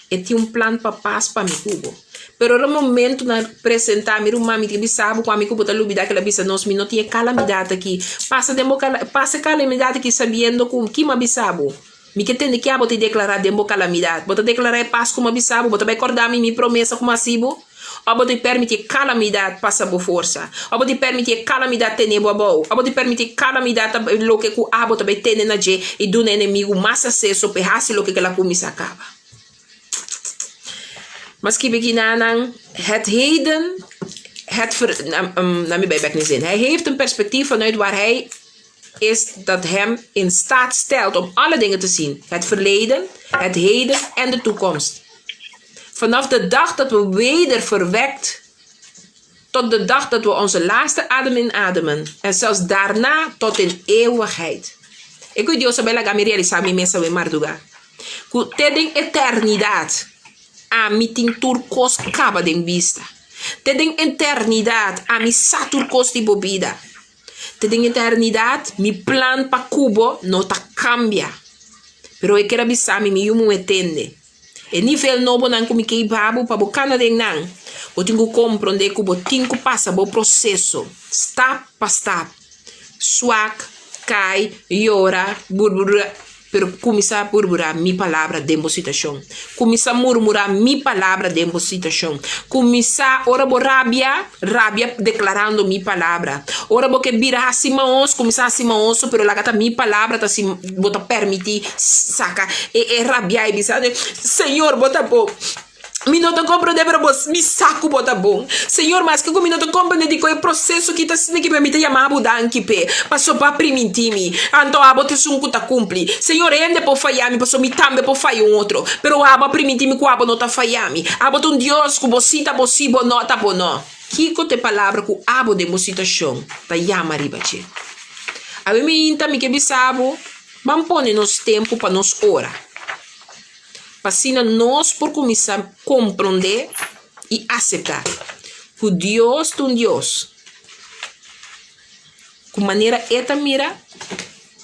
e tin un plan pa pas pa mi ku bo. Pero ora momentunan presentá, mi ruman, mi tin bisa bo ku ami ku bo ta lubidá kila bisa nos, mi no tin e kalamidat aki. Pasa den bo kala, pasa e kalamidat aki sabiendo ku ki mi a bisa bo. Mi ke tende ke abo ta deklará den bo kalamidat. Bo ta deklará e pas ku mi a bisa bo? Bo ta bai kòrda mi mi promesa ku mi a hasi bo? Òf bo ta permití e kalamidat pasa bo forsa? Òf bo ta permití e kalamidat tene bo abou? Òf bo ta permití e kalamidat ta loke ku abo ta bai tene na dje i duna enemigu mas aseso pa e hasi loke ku el a kuminsá kaba? Mas skibi kinanan, Het heden, het ver, laat mi bai bek na e zin. Hij heeft een perspectief vanuit waar hij is dat hem in staat stelt om alle dingen te zien, het verleden, het heden en de toekomst. Vanaf de dag dat we weder verwekt tot de dag dat we onze laatste adem inademen en zelfs daarna tot in eeuwigheid. E ku Dios a bai laga mi realisá mi mes awe marduga ku te den eternidat ami tin tur kos kaba den bista. Te den eternidat ami sa tur kos di bo bida. Te den eternidat mi plan pa ku bo no ta kambia. Pero e kier a bisa mi, mi yu muhé tende. E nivel nobonan ku mi ke hiba bo pa bo kana den nan, bo tin ku komprondé ku bo tin ku pasa bo proseso stap pa stap. Swak, kai, yora, burburá. Pero kuminsá murmurá mi palabra den bo situashon. Kuminsá murmurá mi palabra den bo situashon. Kuminsá, ora bo rabia, rabia deklarando mi palabra. Ora bo ke bira hasi maos, kuminsá hasi maoso, pero laga ta mi palabra ta si bo ta permití saka e e rabia i bisa, Señor, bo ta bon. Mi no ta comprende pero bo mi sa cu bo ta bon. Señor maske cu mi no ta comprende dicon e proceso ki ta asina ki mi ta yama bo danki p'e paso bo a priminti mi anto abo ta esun cu ta cumpli. Señor hende por faya mi paso mi tambe por faya un otro pero abo a priminti mi cu abo no ta faya mi. Abo ta un Dios cu bo si ta bo si bo no ta bo no. Kico ta e palabra cu abo den bo situacion ta yama riba dje? Awe mi inta mi ke bisa bo ban pone nos tempo pa nos ora. Pa asina nos por kuminsá komprondé i aseptá ku Dios ta un Dios ku manera E ta mira,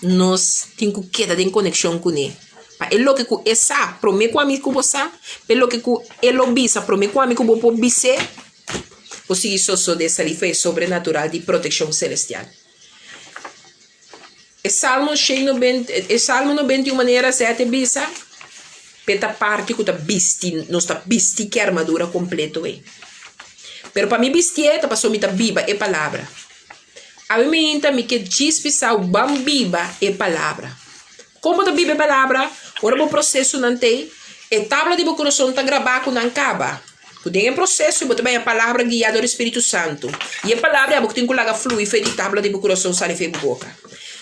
nos tin ku keda den konekshon kuné. Pa e loke ku E sa promé ku ami ku bo sa, pa e loke ku E lo bisa promé ku ami ku bo por bis'é, por sigui sosodé salí for e sobrenatural di protekshon selestial. E Salmo e Salmo 91 manera sete bisa, p'e ta parti ku ta bisti, nos ta bisti ki armadura kompleto ei. Pero pa mi bistié ta pasobra mi ta biba e palabra. Awe mi inta mi ke djis bisa bo ban biba e palabra. Kon bo ta biba e palabra? Ora bo prosesonan t'ei, e tabla di bo kurason ta grabá ku nan kaba. Ku den e proseso bo ta baña palabra guiá dor di Spiritu Santu, i e palabra abo ku tin ku laga flui fe di tabla di bo kurason sali fe bo boka.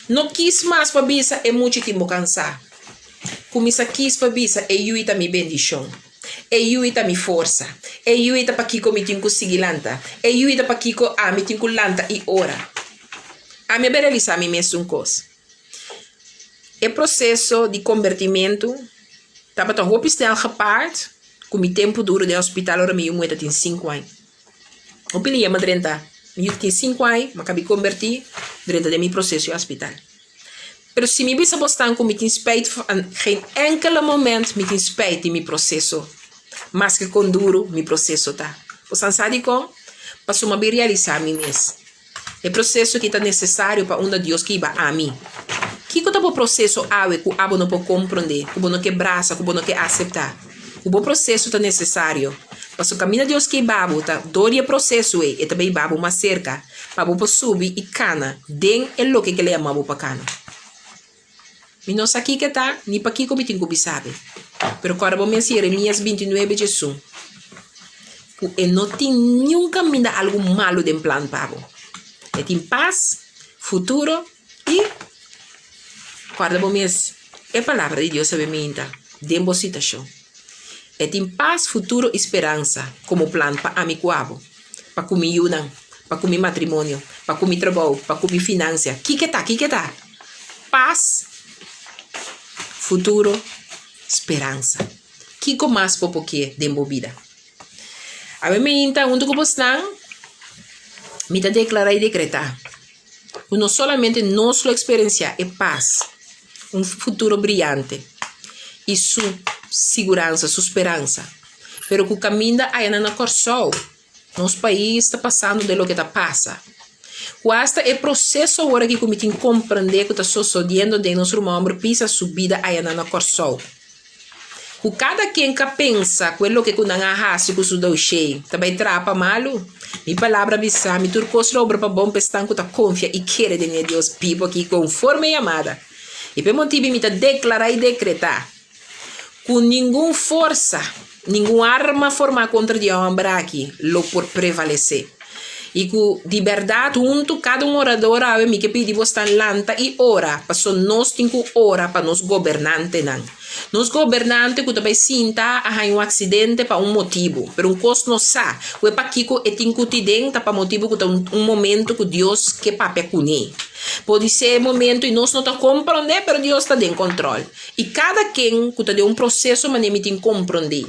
No kis mas pa bisa e mucha tin bo kansá. Kuminsá kis pa bisa e yui ta mi bendishon. E yui ta mi forsa. E yui ta pakiko mi tin ku sigui lanta. E yui ta pakiko ami tin ku lanta i ora. Ami a bin realisá mi mes un kos. E proseso di kombertimentu tabata hopi snel gepaard ku mi tempu duru den hospital ora mi yu muhé ta tin sinku aña. Hopi lia mi a drenta, mi yu tin sinku aña, mi a kabi kombertí, drenta den mi proseso di hospital. Pero si mi bisa bosnan ku mi tin spijt van geen enkele moment mi tin spijt di mi proseso, maske kon duru mi proseso ta. Bosnan sa dikon? Pasobra mi a bin realisá mi mes. E proseso ki ta nesesario pa unda Dios ke hiba ami. Kiko ta bo proseso awe ku abo no por komprondé, ku bo no ke brasa, ku bo no ke aseptá? Ku bo proseso ta nesesario. Pasobra kaminda Dios ke hiba bo ta dor di e proseso ei, e ta bai hiba bo mas serka pa bo por subi i kana den e loke ke el a yama bo pa kana. Mi no sa kiko e ta, ni pakiko mi tin ku bisa bo. Pero kòrda bo mes Jeremias 29 djesun, ku e no tin niun kaminda algu malu den plan pa bo. E tin pas, futuro i kòrda bo mes e palabra di Dios a bin minta den bo situashon. E tin pas, futuro i speransa komo plan pa ami ku abo, pa ku mi yunan, pa ku mi matrimonio, pa ku mi trabou, pa ku mi finansia. Kiko e ta? Kiko e ta? Pas, futuro, speransa. Kiko mas bo por ke den bo bida? Awe mainta huntu ku bosnan mi ta deklará i dekretá ku no solamente nos lo eksperensiá e pas, un futuro briante i su siguransa, su speransa, pero ku kaminda ayanan na Kòrsou. Nos pais ta pasando den loke ta pasa. Ku asta e proseso awor aki ku mi tin komprendé ku ta sosodiendo den nos ruman homber pisa su bida ayanan na Kòrsou. Ku kada ken ka pensa ku e loke ku nan a hasi ku su doshé ta bai traha pa malu. Mi palabra bisa mi tur kos lo obra pa bon pa esnan ku ta konfia i kere den e Dios bibu aki konforme e yamada. I pa e motibu mi ta deklará i dekretá. Ku ningun forsa, ningun arma formá kontra di e hòmber aki lo por prevalesé. I ku di bèrdat huntu kada un orador awe mi ke pidi bosnan lanta i ora, paso nos tin ku ora pa nos gobernantenan. Nos gobernante ku ta bai sinta a haña un aksidente pa un motibu, pero un kos nos sa, ku e pakiko e tin ku tiden ta pa motibu ku ta un momento ku Dios ke papia kuné. Podisé e momento i nos no ta komprondé, pero Dios ta den kòntròl. I kada ken ku ta den un proseso manera mi tin komprondé.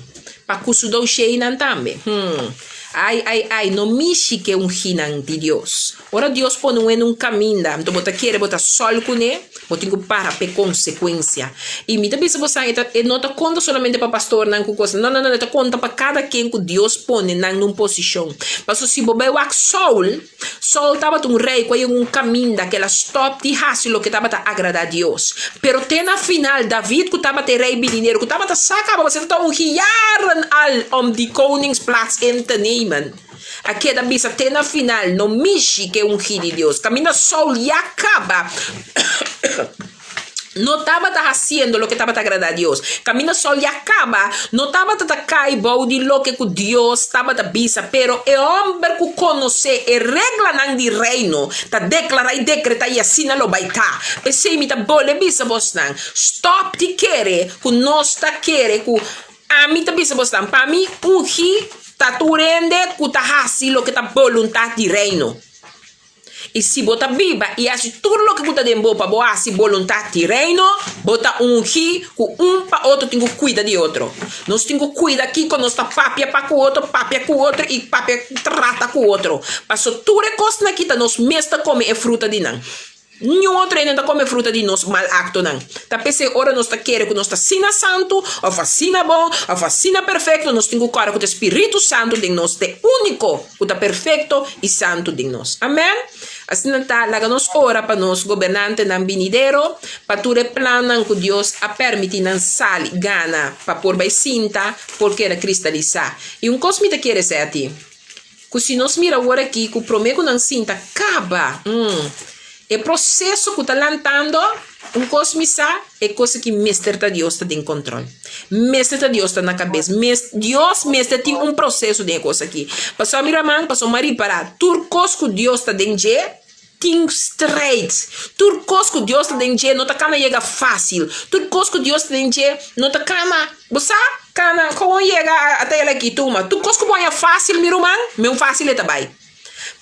Pa ku su dosheinan tambe. Hum. Ai, ai, ai, no mishi ke unginan di Dios. Ora Dios pone un hende un kaminda, anto bo ta kere bo ta sòl kuné, bo tin ku para p'e konsekuensia. I mi ta bisa bo sa, e ta, e no ta konta solamente pa pastornan ku kos, no, no, no, e ta konta pa kada ken ku Dios pone nan na un posishon. Pasobra si bo bai wak Saul, Saul tabata un rei ku a yega un kaminda ku el a stòp di hasi loke tabata agradá Dios. Pero te na final, David ku tabata e rei binidero, ku tabata sa kaba pasobra e tabata ungi yaren al om die koningsplaats in te nemen, a keda bisa te na final, No mishi ku e ungí di Dios. Kaminda Saul ya kaba no tabata hasiendo loke tabata agradá Dios. Kaminda Saul ya kaba no tabata ta kai bou di loke ku Dios tabata bisa, pero e hòmber ku konosé e reglanan di Reino ta deklará i dekretá i asina lo bai ta. P'esei mi ta bolbe bisa bosnan, stòp di kere ku nos ta kere ku Ami ta bisa bosnan, pa mi ungi ta tur hende ku ta hasi loke ta boluntat di Reino. I si bo ta biba i hasi tur loke ku ta den bo pa bo hasi boluntat di Reino, bo ta ungi ku un pa otro tin ku kuida di otro. Nos tin ku kuida kiko nos ta papia pa ku otro, papia ku otro i papia trata ku otro. Pasobra tur e kosnan aki ta nos mes ta kome e fruta di nan. Niun otro hende no ta kome fruta di nos mal aktonan. Ta p'esei ora nos ta kere ku nos ta asina santu, òf asina bon, òf asina perfekto, nos tin ku kòrda ku ta e Spiritu Santu den nos ta e úniko ku ta perfekto i santu den nos. Amèn. Asina ta, laga nos ora pa nos gobernantenan binidero, pa tur e plannan ku Dios a pèrmití nan sali gana pa por bai sinta por keda kristalisá. I un kos mi ta kere sèti. Ku si nos mira awor aki ku promé ku nan sinta kaba, mm, e proseso ku ta lantando, un kos mi sa, e kos aki mester ta Dios ta den kòntròl. Mester ta Dios ta na kabes. Mes, Dios mester tin un proseso den e kos aki. Pasobra mi ruman, pasobra mi a ripará, tur kos ku Dios ta den dje, Tin strijd. Tur kos ku Dios ta den dje no ta kana yega fásil. Tur kos ku Dios ta den dje no ta kana, bo sa, kana gewoon yega ata el aki tuma. Tur kos ku bo haña fásil, mi ruman, men fásil e ta bai.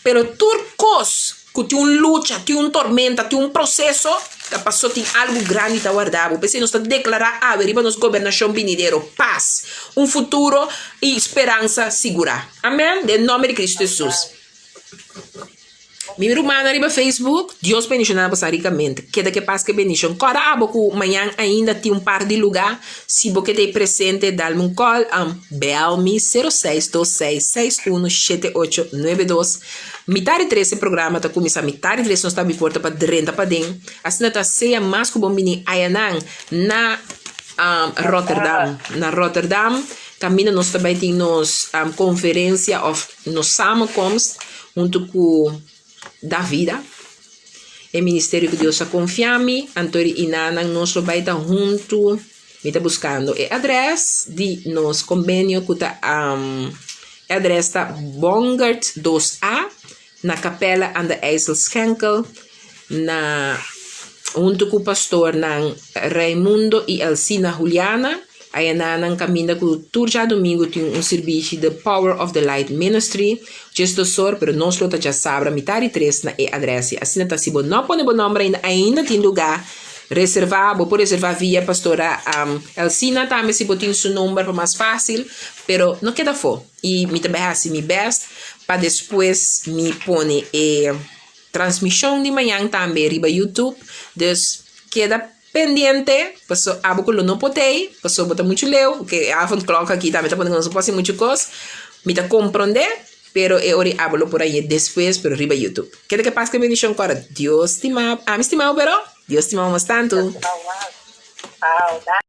Pero tur kos ku tin un lucha, tin un tormenta, tin un proseso, ta paso tin algu grandi ta warda bo. P'esei nos ta deklará awe riba nos gobernashon binidero, pas, un futuro i speransa sigurá. Amèn. Den nòmber di Kristu Hesus. Mi rumannan riba Facebook, Dios bendiciona boso ricamente. Keda ke pas ke bendicion. Corda abo cu mañan ainda tin un par di lugar. Si bo ke ta presente, dalme un call. Bel mi 06 26 61 78 92. Mitar di tres e programa ta cuminsa. Mitar di tres nos ta abi porta pa drenta paden. Asina ta sea mas cu bon bini ayanan na Rotterdam. Na Rotterdam caminda nos ta bay tin nos conferencia of nos samenkomst. Huntu ku Davida, e ministerio ku Dios a konfia mi, anto di inanan nos lo bai ta huntu. Mi ta buskando e adrès di nos kombenio ku ta e adrès ta Bongert dos A na Kapèla aan de IJsselschenkel na huntu ku pastornan Raimundo i Elsina Juliana. Ayanan nan kaminda ku tur djadumingu tin un sirbishi The Power of the Light Ministry djesdosor pero nos lo ta djasabra mitad di tres na e adresi. Asina ta si bo no pone bo nomber ainda ainda tin luga reserva bo por reserva via pastora Elsina tambe si bo tin su nomber pa mas facil pero no keda afo y mi ta bai haci mi best pa despues mi pone e transmision di mañan tambe riba YouTube dus keda Pendiente, paso abo ku lo no por tei, paso bo ta muchu leu, ke e avondklok aki tambe ta pone ku nos no por hasi muchu kos, mi ta komprondé, pero e ora abo lo por hañ'é despues, pero riba YouTube. Keda ke pas ku e bendishon kòrda, Dios stima, ami stima bo pero Dios stima bo mas tantu. Dios stima bo mas. Au, danki.